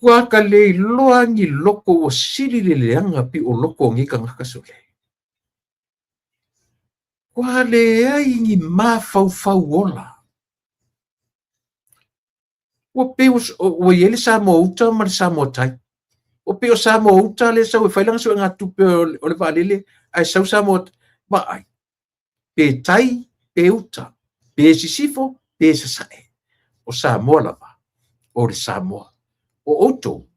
Ua ka le iloa ni loko ua sili le leaga pi o loko o nei tagata sole. Ua leai ni mafaufau ola. Ua pei ua i ai le Samoa uta ma le Samoa tai. Ua pei o Samoa uta lea e sau e fai lana suegatupe o le vaalele ae sau Samoa vaai. Pe tai, pe uta, pe sisifo, pe sasae. O Samoa lava, o le Samoa. O outou,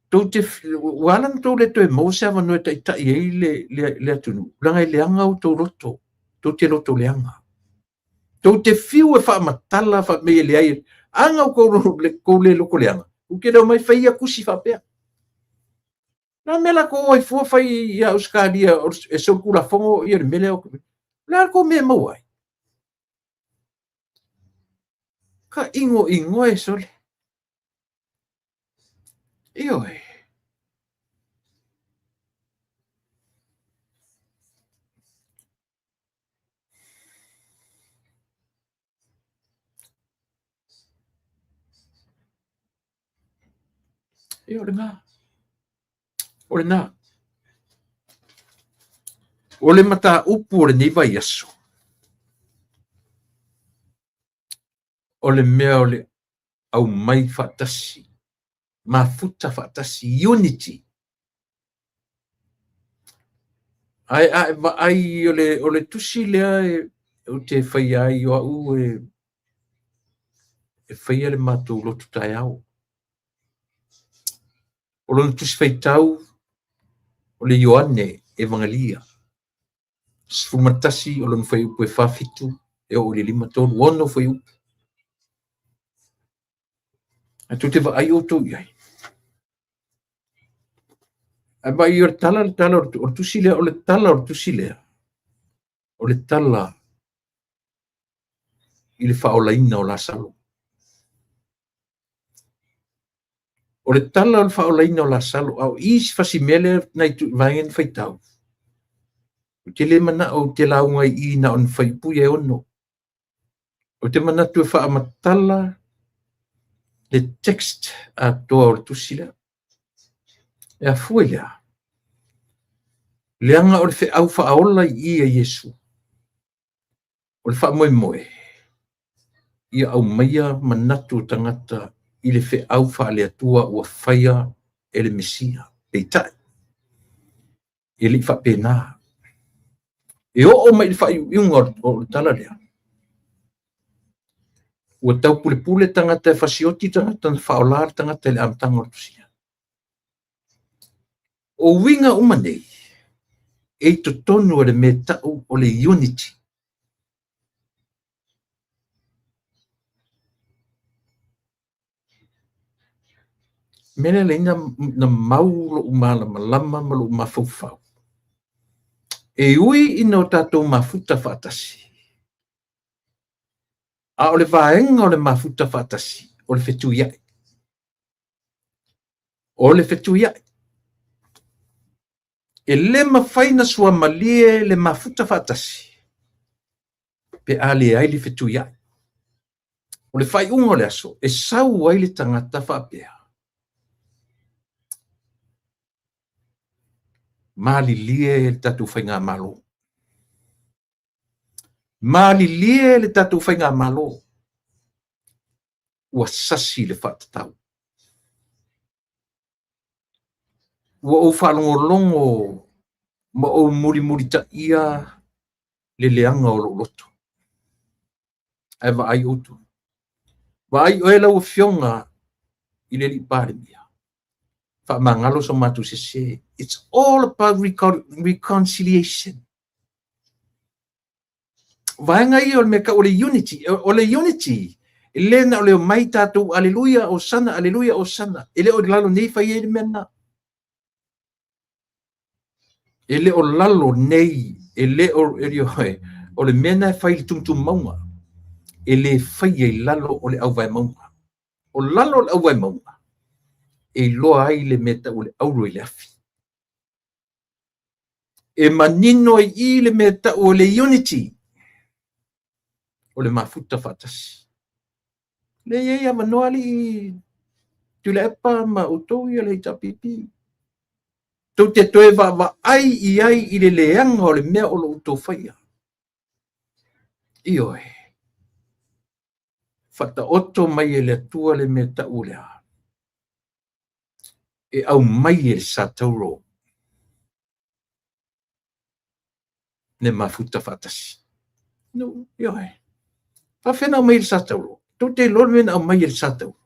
tou te, ua ala ona tou le toe maua se avanoa e taitai ai le atunuu, leaga e leaga outou loto, tou te loto leaga. Tou te fiu e faamatala faapea e leai, a na tou le loto leaga, tou te le omai fai ia tusi faapea. O le a le mea la tou o ai fua fai ia Ausetalia e solitulafono ia le mea lea? O le a le tou mea e maua ai? Ka inoino e sole. Ioe. Ia o lena. O lena. O le mataupu o lenei vaiaso, o le mea o le aumai faatasi, mafuta faatasi, unity. Ae a e vaai o le tusi lea ou te faia ai o au e faia le matou lotu taeao. O lona tusi faitau o le Ioane Evangelia, 11 o lona fuaiupu e 47 e oo i le 53, 6 fuaiupu. Ae tou te vaai outou i ai. Ae vaai o le tala, le tala o le tusi lea, o le tala o le tusi lea, o le tala i le faaolaina o Lasalo. O le tala o le faaolaina o Lasalo, a o i si fasi mea lea nai vaega na faitau, ou te le manao ou te lauga i i na o ni fuaiupu ia e 6. Ou te manatu e faamatala le text atoa o le tusi lea. E afua i le a? Leaga o le feau faaola i i a Iesu. O le faamoemoe, ia aumaia manatu o tagata i le feau faale-Atua ua faia e le Mesia. Peitai, e le i faapena. E oo mai i le faaiuiuga o le tala lea, ua taupulepule tagata e fasioti tagata na faaola le tagata i le amataga o le tusi lea. O uiga uma nei, e i totonu o le mea tau o le unity. Mea lea leai na mau lou malamalama ma lou mafaufau. E ui ina o tatou mafuta faatasi, a o le vaega o le mafuta faatasi, o le fetuiai. O le fetuiai. E le mafai na suamalie le mafuta faatasi pe a leai le fetuiai. O le faaiuga o le aso, e sau ai le tagata faapea. Malilie le tatou faigamalo. Malilie le tatou faigamalo. Ua sasi le faatatau. Ua ou faalogologo ma ou mulimulitaia le leaga o lou loto. Ae vaai outou. Vaai oe lau Afioga i le Alii Palemia. Faamagalo so matou sese. It's all about reconciliation. Vaega ia o le mea tau o le unity. O le unity, e le na o le omai tatou, aleluia, osana, aleluia, osana. E le o i lalo nei fai ai le mea lena. E le o lalo nei, e le o, e, o le mea lena e fai i le tumutumu mauga. E le faia i lalo o le auvae mauga. O lalo o le auvae mauga, e iloa ai le mea tau o le auro i le afi. E manino ai i le mea tau o le unity, o le mafuta faatasi. Le i ai avanoa alii Tuilaepa ma outou ia le HRPP. Tou te toe vaavaai i ai i le leaga o le mea o lo o outou faia. Ioe. Faataoto mai e le Atua le mea tau o le a? E aumai e le Satauro le mafuta faatasi. No, ioe. Faafefea na aumai e le Satauro? Tou te iloa le mea na aumai e le Satauro?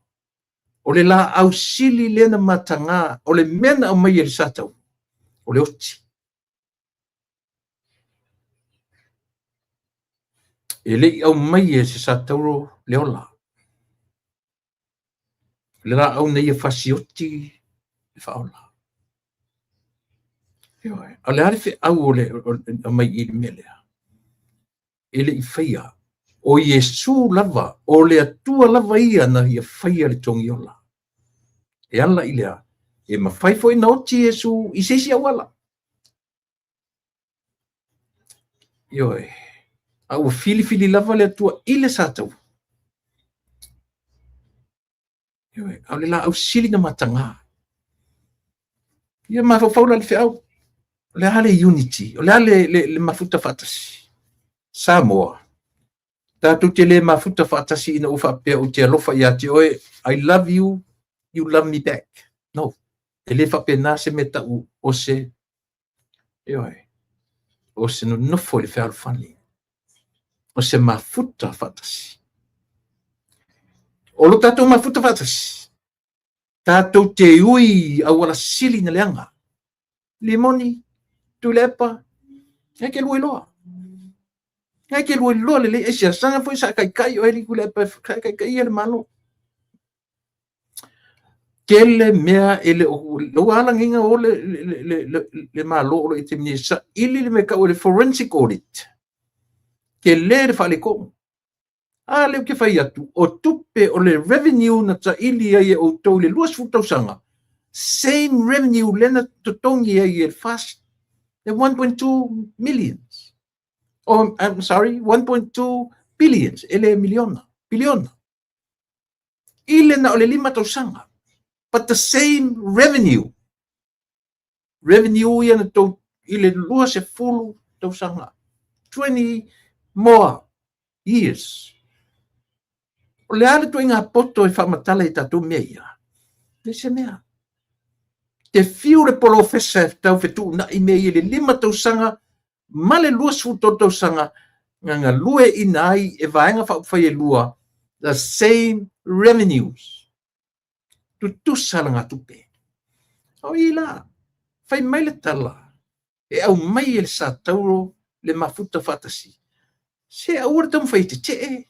O le laau sili lea na mataga, o le mea na aumai e le Satauro, o le oti. E le i aumai e se Satauro le ola. Le laau na ia fasioti le faaola. Ioe. O le a le feau o le aumai i le mea lea? E le i faia. O Iesu lava, o le Atua lava ia na ia faia le togiola. E ala i le a? E mafai foi na oti Iesu i se isi auala. Ioe. A ua filifili lava le Atua i le Satauro. Ioe. A o le laau sili na mataga. Ia mafaufau la le feau. O le a le unity? O le a le mafuta faatasi? Samoa, tatou te le mafuta faatasi ina ua faapea ou te alofa ia te oe, I love you, you love me back. No, e le faapena se mea tau o se, ioe, o se nonofo i le fealofani, o se mafuta faatasi. O lo tatou mafuta faatasi, tatou te ui auala sili na leaga. Limoni, Tuilaepa, ngai ke lua iloa. Ngai ke lua iloa lelei ai siasaga foi sa taitai oe Tuilaepa sa taitaia le Malo. Tele mea e le o ua ala nei na o le Malo o lo o i ai taimi nei e saili le mea e tau o le forensic audit. Tele le faaletonu. A lea ou te fai atu, o tupe o le revenue na taili ai e outou i le 20 tausaga, same revenue lea na totogi ai e le FAST, le 1.2 millions. Oh, I'm sorry, 1.2 billions, e le miliona, piliona. I le na o le 5 tausaga. But the same revenue. Revenue ia na tou i le 20 tausaga. 20 more years. O le a le ituaiga poto e faamatala i tatou mea ia? Leai se mea. Te fiu le polofesa e tau fetuunai mea ia i le 5 tausaga ma le 23 tausaga na galueaiina ai e Vaega Faaupufai e lua the same revenues. Tutusa alagatupe. O i la, fai mai le tala, e aumai e le Satauro le mafuta faatasi. Se aua le taumafai e tetee.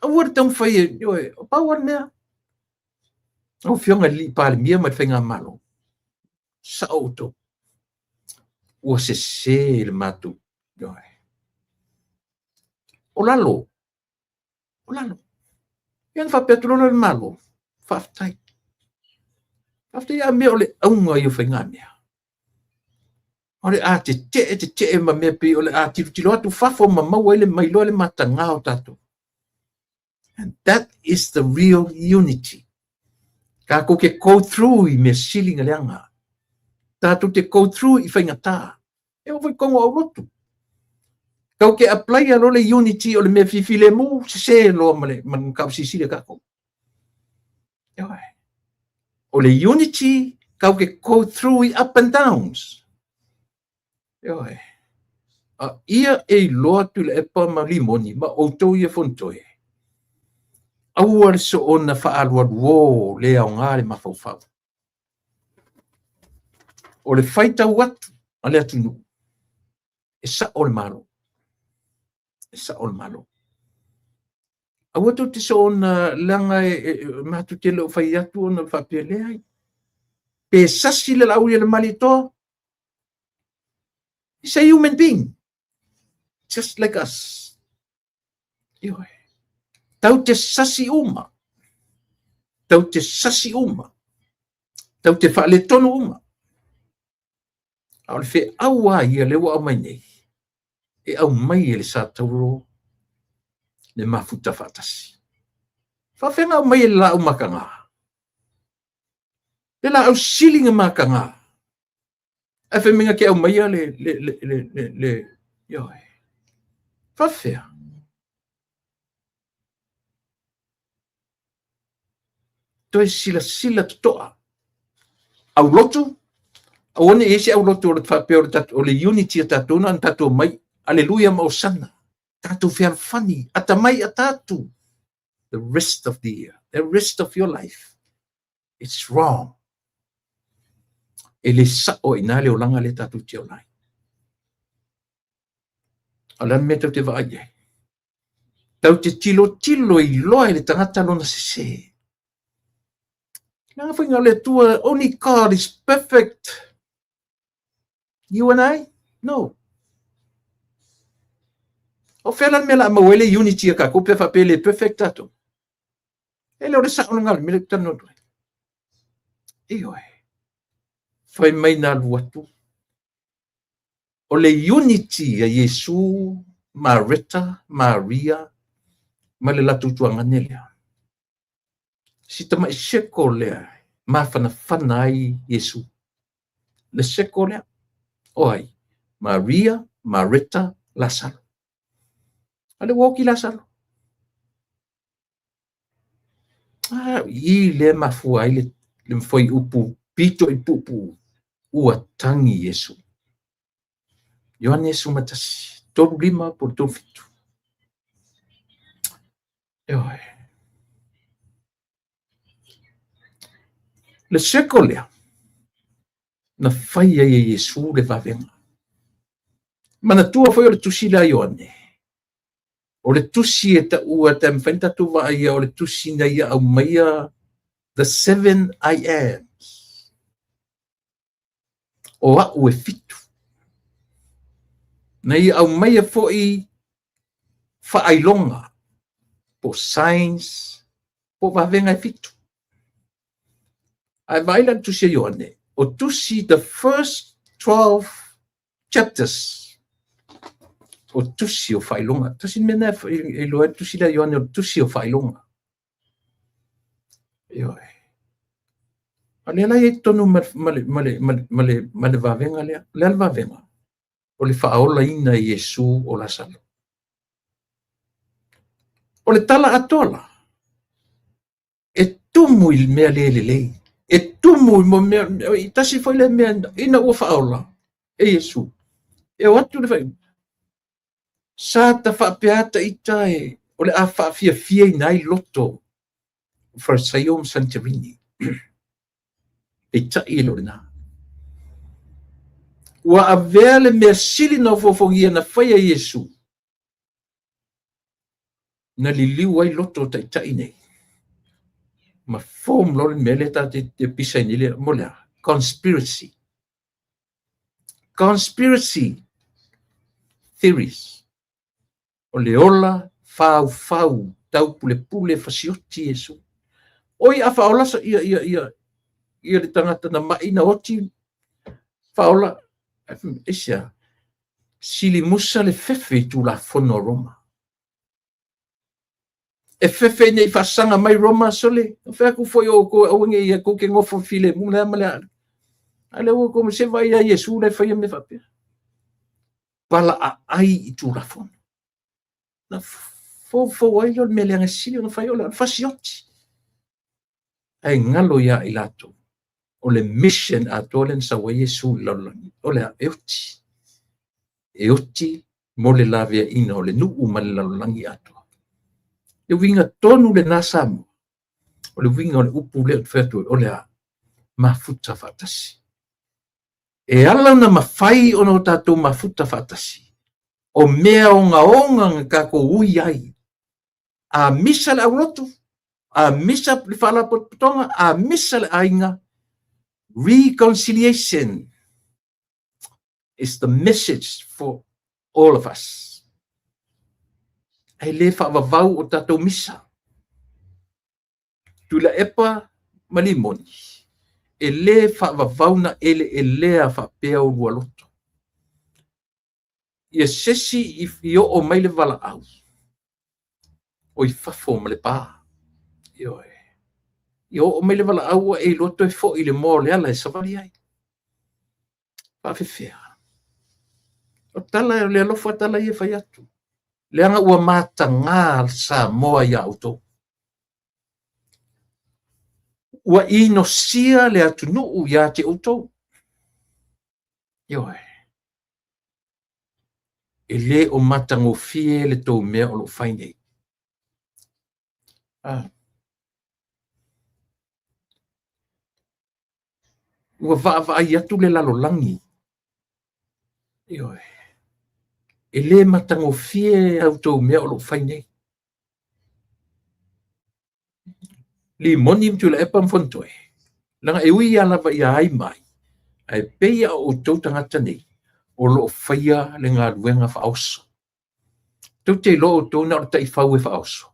Aua le taumafai e, ioe, o pau lava le mea. Lau Afioga i le Palemia ma le Faigamalo, sao outou. Ua sese le matou, ioe. O lalo, o lalo. Ia na faapea atu loa le Malo, faafetai. Faafetai a mea o le auga ia o faigamea. O le a tetee tetee ma mea pei o le a tilotilo atu fafo ma maua ai le mailoa le mataga o tatou. And that is the real unity. Tatou te go through i mea sili na leaga. Tatou te go through i faigata. E oo foi i totonu o aulotu. Tatou te apply loa le unity o le mea fifilemu, sese loa ma le mataupu silisili a tatou. Ioe. O le unity, tatou te go through i up and downs. Ioe. A ia e iloa Tuilaepa ma Limoni ma outou ia Fonotoe, aua le soona faaalualuō le aoga le mafaufau. O le faitau atu a le atunuu, e sa'o le Malo, e sa'o le Malo. Aua tou te soona leaga e matou te le o fai atu ona faapea leai. Pe sasi le Laaulialemalietoa, he's a human being, just like us. Ioe. Tau te sasi uma. Tau te sasi uma. Tau te faaletonu uma. A o le feau lava ia lea ua aumai nei, e aumai e le Sa Tauro le mafuta faatasi. Faafefea ona aumai e le laau mataga? Le laau sili na mataga. Ae fai mai na te aumaia le, ioe. Faafefea? Toe silasila totoa. Aulotu, aua ne i i ai se aulotu o le faapea o le unity a tatou na ona tatou omai, Aleluia ma Osana, tatou fealofani, atamai atatu, the rest of the year, the rest of your life. It's wrong. E le sa'o ai i ina le olaga lea tatou te ola ai. A o le a le mea tatou te vaai i ai? Tatou te tilotilo iloa e le tagata lona sese. Leaga foi na o le Atua, only God is perfect. You and I? No. O fea la le mea o le a maua ai le unity a tatou pe a faapea e le perfect tatou? E le o le sa'o lena o le mea lea ou te talanoa atu ai. Ioe. Fai mai na alu atu o le unity a Iesu, Mareta, Maria ma le latou tuagane lea. Si tamai seko lea mafanafana ai Iesu. Le seko lea, o ai? Maria, Mareta, Lasalo. A lea ua oti Lasalo. Ah, i lea mafua ai le fuaiupu pito i puupuu, ua tagi Iesu. Ioane 11, 35 po o le 37. Ioe. Le circle lea, na fai ai e Iesu le vavega. Manatua foi o le tusi lea a Ioane, O le tusi e taua e mafai ona tatou vaaia o le tusi na ia aumaia the seven I ams. O a'u e fitu. Na ia aumaia foi faailoga po signs po vavega e fitu. Ae vaai la i le tusi a Ioane, o tusi the first 12 chapters o tusi o faailoga. Tasi le mea lena e iloa ai le tusi lea a Ioane o le tusi o faailoga. Ioe. A lea la e i ai totonu ma le vavega lea. O le a le vavega? O le faaolaina e Iesu o Lasalo. O le tala atoa la, e tumu i le mea le lelei, e tumu i mea, i tasi foi lea mea ina ua faaola e Iesu, e o atu le fai, sa ta faapea ata ita e, o le a faafiafiaina ai loto o Farisaio ma Saniterini. Peitai e le o lena. Ua avea le mea sili na ofoofogia na faia e Iesu, na liliu ai loto o taitai nei ma form loa le mea lea tatou te pisa ai nei le mo le a? Conspiracy. Conspiracy theories. O le ola faufau taupulepule fasioti Iesu. Oi a faaola ia ia ia ia le tagata na mai na oti faaola aisea? Sili musa le fefe i Tulafono a Roma. E fefe ina i faasaga mai Roma, sole, na fai atu foi o outou e aua ne i ia tou te nofo filemu le a ma le a. A lea ua outou se vaai ia Iesu la e faia mea faapea. Palaaai i Tulafono. Na foufou ai lea o le mea leaga e sili ona fai o le fasioti. Ae galo ia i latou o le mission atoa lea na sau ai Iesu i le lalolagi, o le a? E oti. E oti mo le laveaiina o le nuu ma le lalolagi atoa. Le uiga tonu lena Samoa, o le uiga o le upu lea ou te fai atu ai, o le a? Mafuta faatasi. E ala ona mafai ona o tatou mafuta faatasi, o mea ogaoga na tatou ui ai, a misa le aulotu, a misa le faalapotopotoga, a misa le aiga, reconciliation is the message for all of us. Ae le faavavau o tatou misa. Tuilaepa ma Limoni, e le faavavau na eleelea faapea olua loto. Ia se isi i oo mai le valaau, o i fafo ma le pa. Ioe. Ia oo mai le valaau ua e iloa toe foi i le moa o le ala e savali ai. Faafefea. O tala o le alofa tala ia e fai atu. Leaga ua mataga Samoa ia outou. Ua inosia le atunuu ia te outou. Ioe. E le o matagofie le tou mea o lo o fai nei. Ah. Ua vaavaai atu le lalolagi. Ioe. E le matagofie a outou mea o lo o fai nei. Limoni ma Tuilaepa ma Fonotoe. Leaga e ui lava lava ia ai ma ai, ae pei lava o outou tagata nei o lo o faia le galuega faaoso. Tou te iloa outou na o le taifau e faaoso.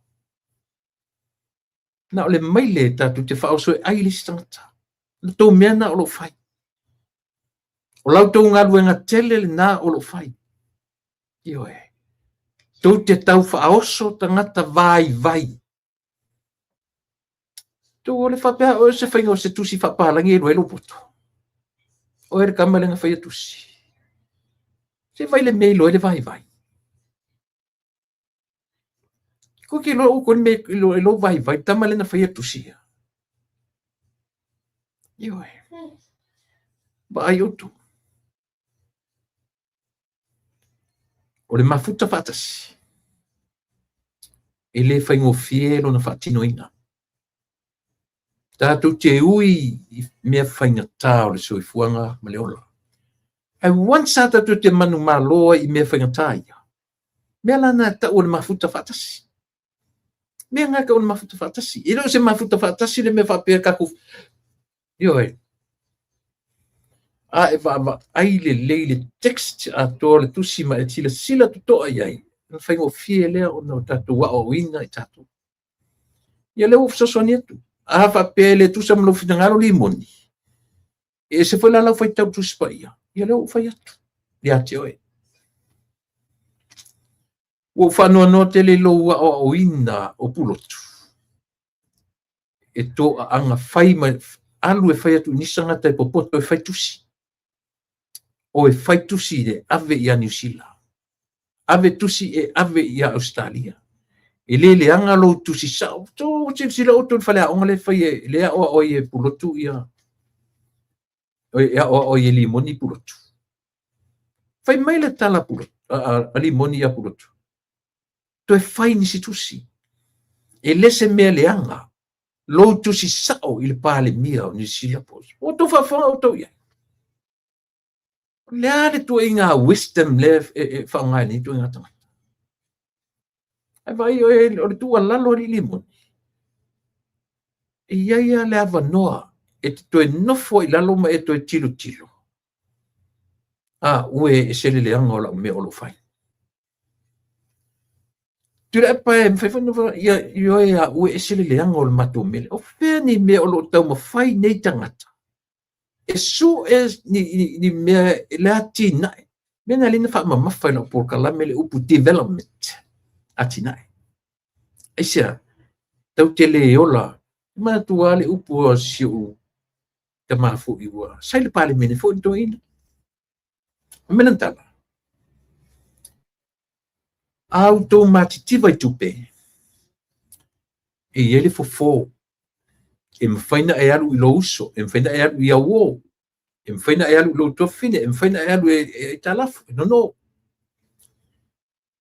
Na o le maile tatou te faaoso e ai le isi tagata. O le tou mea na o lo o fai. O la outou galuega tele lena o lo o fai. Ioe. Tou te tau faaoso tagata vaivai. Tou o le faapea o se faiga o se tusi faapalagi e iloa ai lou poto. Oe le tama lea na faia tusi. Se vai le mea e iloa ai le vaivai. Kou te iloa outou le mea e iloa ai lou vaivai, le tama lea na faia tusi ia. Ioe. Vaai outou. O le mafuta faatasi, e le faigofie lona faatinoina. Tatou te ui i mea faigata o le soifuaga ma le ola. Ae once a tatou te manumalo ai i mea faigata ia, mea la na e tau o le mafuta faatasi. Mea na e tau o le mafuta faatasi. E le o se mafuta faatasi le mea faapea tatou. Ioe. A e vaavaai lelei le text atoa o le tusi ma e silasila totoa i ai, ona faigofie lea ona o tatou aoaoina i tatou. Ia lea ua fesoasoani atu. A faapea e le tusa ma lou finagalo Limoni, e ese foi la lau faitau Tusi Paia, ia lea ua ou fai atu ia te oe. Ua ou faanoanoa tele i lou aoaoina o Pulotu e toaaga fai ma alu e fai atu i nisi tagata e popoto e fai tusi. O e fai tusi e ave ia Niu Sila. Ave tusi e ave ia Ausetalia. E le leaga lou tusi sao. To silasila outou i le faleaoga lea e fai e lea e aoao ai e Pulotu ia e aoao ai e Limoni Pulotu. Fai mai le tala Pulotu, a Limoni ia Pulotu. Toe fai nisi tusi. E le se mea leaga lou tusi sao i le Palemia o Niu Sila po. Ua outou faafofoga outou i ai. O le a le tuuaiga wisdom lea e faaaoga e nei ituaiga tagata? Ae vaai oe, o le tuualalo a alii Limoni, e i ai lava le avanoa e te toe nofo ai i lalo ma e toe tilotilo. A ue e ese le leaga o lau mea o lo o fai. Tuilaepa e mafai foi ona ia ioe a ue ese le leaga o le matou mele. O fea ni mea o lo o taumafai nei tagata e sue ni, ni, ni mea le atinae. Mea na lina faamamafa i lau polokalame le upu development, atinae. Aisea, tau te le ola, manatua le upu a si ou tama foi ua sai le Palemene foi le toeaina. O mea lana tala, a outou matitiva i tupe, e i ai le fofo e mafai ona e alu i lou uso, e mafai ona e alu i au uo, e mafai ona e alu i lou tuafafine, e mafai ona e alu e aitalafu, e nono.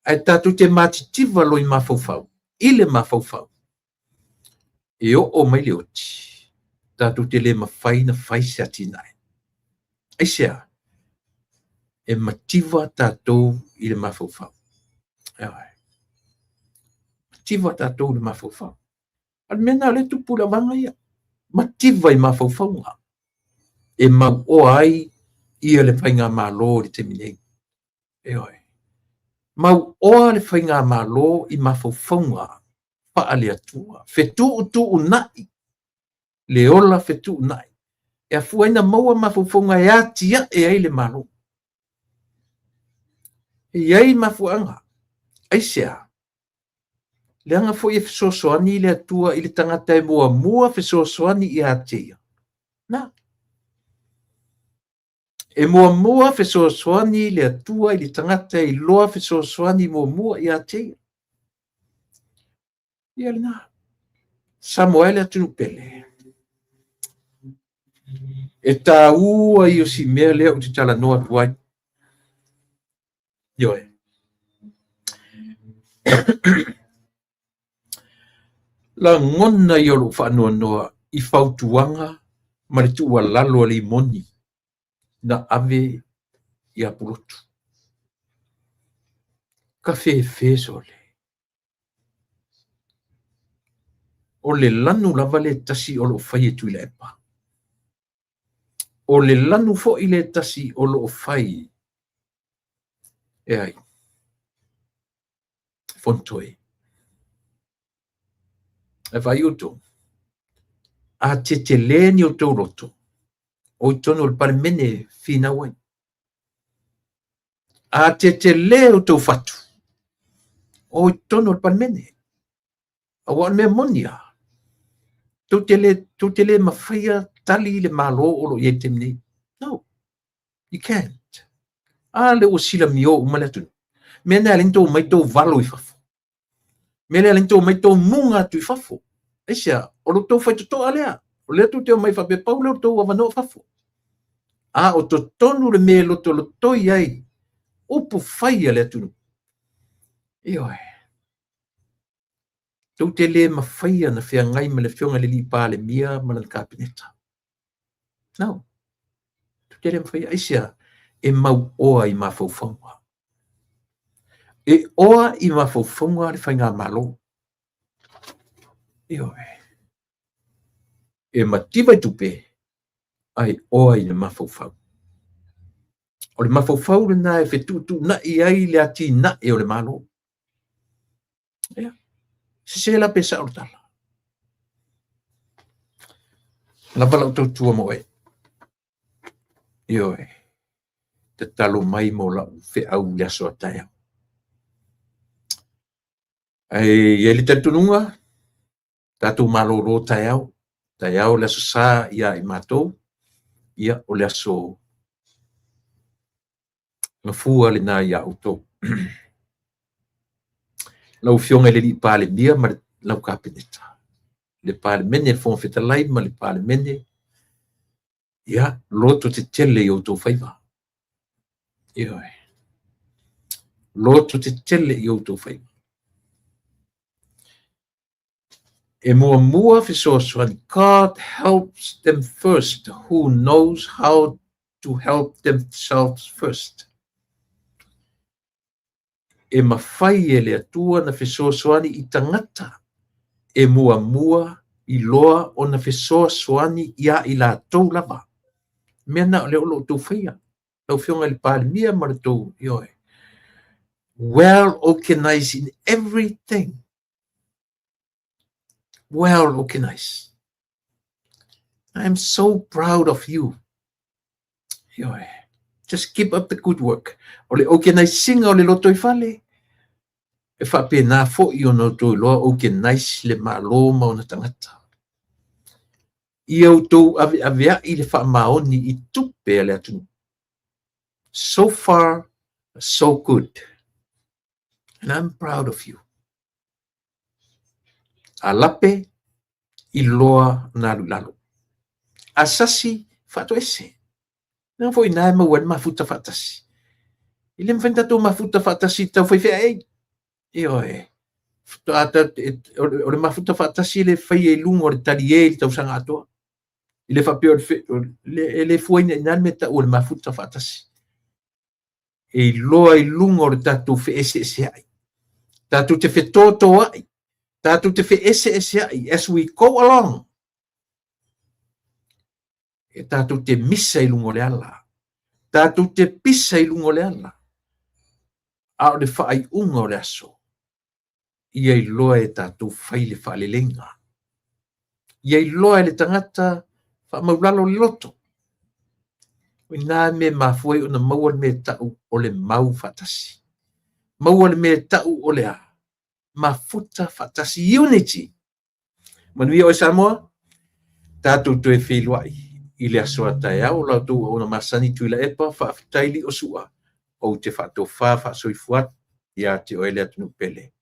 Ae tatou te matitiva loa i mafaufau, i le mafaufau, e oo mai le oti, tatou te le mafai ona fai se atinae. Aisea? E mativa tatou i le mafaufau. Ioe. Mativa tatou i le mafaufau. A o le mea lena o lea e tupu i le auvaega ia. Mativa i mafaufauga e mauoa ai ia le faigamalo i le taimi nei. Ioe. Mauoa le faigamalo i mafaufauga faale-Atua, fetuutuunai le ola fetuunai, e afua ai ona maua mafaufauga e atiae ai le Malo. E i ai mafuaaga. Aisea? Leaga foi e fesoasoani le Atua i le tagata e muamua fesoasoani ia te ia. Na. E muamua fesoasoani le Atua i le tagata e iloa fesoasoani muamua ia te ia. Ia lena. Samoa e le atunuu pele. E taua ia o si mea lea ou te talanoa atu ai. Ioe. Lagona ia o lou faanoanoa i fautuaga ma le tuualalo a Limoni na ave ia Pulotu. Ka fefe sole. O le lanu lava lea tasi o lo o fai e Tuilaepa. O le lanu foi lea tasi o lo o fai e ai? Fonotoe. Ae vaai outou, a tetele ni outou loto, o i totonu o le Palemene e finau ai. A tetele outou fatu, o i totonu o le Palemene. Aua o le mea moni lava, tou te le, tou te le mafaia tali le Malo o lo o i ai i le taimi nei. No, you can't. A lea ua silamio uma le atunuu. Mea lea e ala ai ona tou omai tou valo i fafo. Mea lea e ala ai ona tou omai tou muga atu i fafo. Aisea? O lo outou faitotoa lea. O lea tou te omai faapea pau lea o le tou avanoa fafo. A o totonu le mea e lotolotoi ai upu fai a le atunuu. Ioe. Tou te le mafaia ona feagai ma le Afioga i le Alii Palemia ma lana Kapeneta. No. Tou te le mafaia. Aisea? E mauoa i mafaufauga. E oa i mafaufauga le faigamalo. Ioe. E mativa i tupe, ae oa i le mafaufau. O le mafaufau lena e fetuutuunai ai le atinae o le Malo. Ia, sese la pe sao le tala. Lava lau tautua mo oe. Ioe, tatalo mai mo lau feau i le aso a taeao. Ae i ai le talitonuga, tatou malolo taeao, taeao le aso Sa ia i matou, ia o le aso Gafua lena ia outou. Lau Afioga i le Alii Palemia ma lau Kapeneta, le Palemene, le Fofoga Fetalai ma le Palemene, ia, loto tetele i outou faiva. Ioe. Loto tetele i outou faiva. E muamua fesoasoani, God helps them first who knows how to help themselves first. E mafai e le Atua na fesoasoani i tagata e muamua iloa ona fesoasoani ia i latou lava. Mea na o lea o lo o outou faia. Lau Afioga i le Palemia ma le tou, ioe. Well organized in everything. Well organized. I am so proud of you. Ioe. Just keep up the good work. O le organizing o le lotoifale, e faapena foi ona outou iloa organize le Malo ma ona tagata. Ia outou aveaveai le faamaoni i tupe a le atunuu. So far, so good. And I'm proud of you. A lape, iloa ona alu i lalo. A sasi, faatoese. Leaga foi ina e maua ai le mafuta faatasi. E le mafai ona tatou mafuta faatasi i tau faifeaei. Ioe. O le mafuta faatasi le faia i luga o le talie i le tausaga atoa. E le faapea o le, e le fuaina i ina le mea e tau o le mafuta faatasi. E iloa i luga o le tatou feeseeseai, tatou te fetotoai, tatou te feeseeseai as we go along. E tatou te misa i luga o le ala, tatou te pisa i luga o le ala, a o le faaiuga o le aso, ia iloa e tatou fai le faaleleiga. Ia iloa e le tagata faamaulalo le loto. O i ina le mea e mafua ai ona maua le mea e tau o le mau faatasi. Maua le mea e tau o le a? Mafuta faatasi, unity. Manuia oe Samoa, tatou toe feiloai i le aso a taeao. O la outou auauna masani Tuilaepa, faafetai Liosua, ou te faatofa faasoifua atu ia te oe le atunuu pele.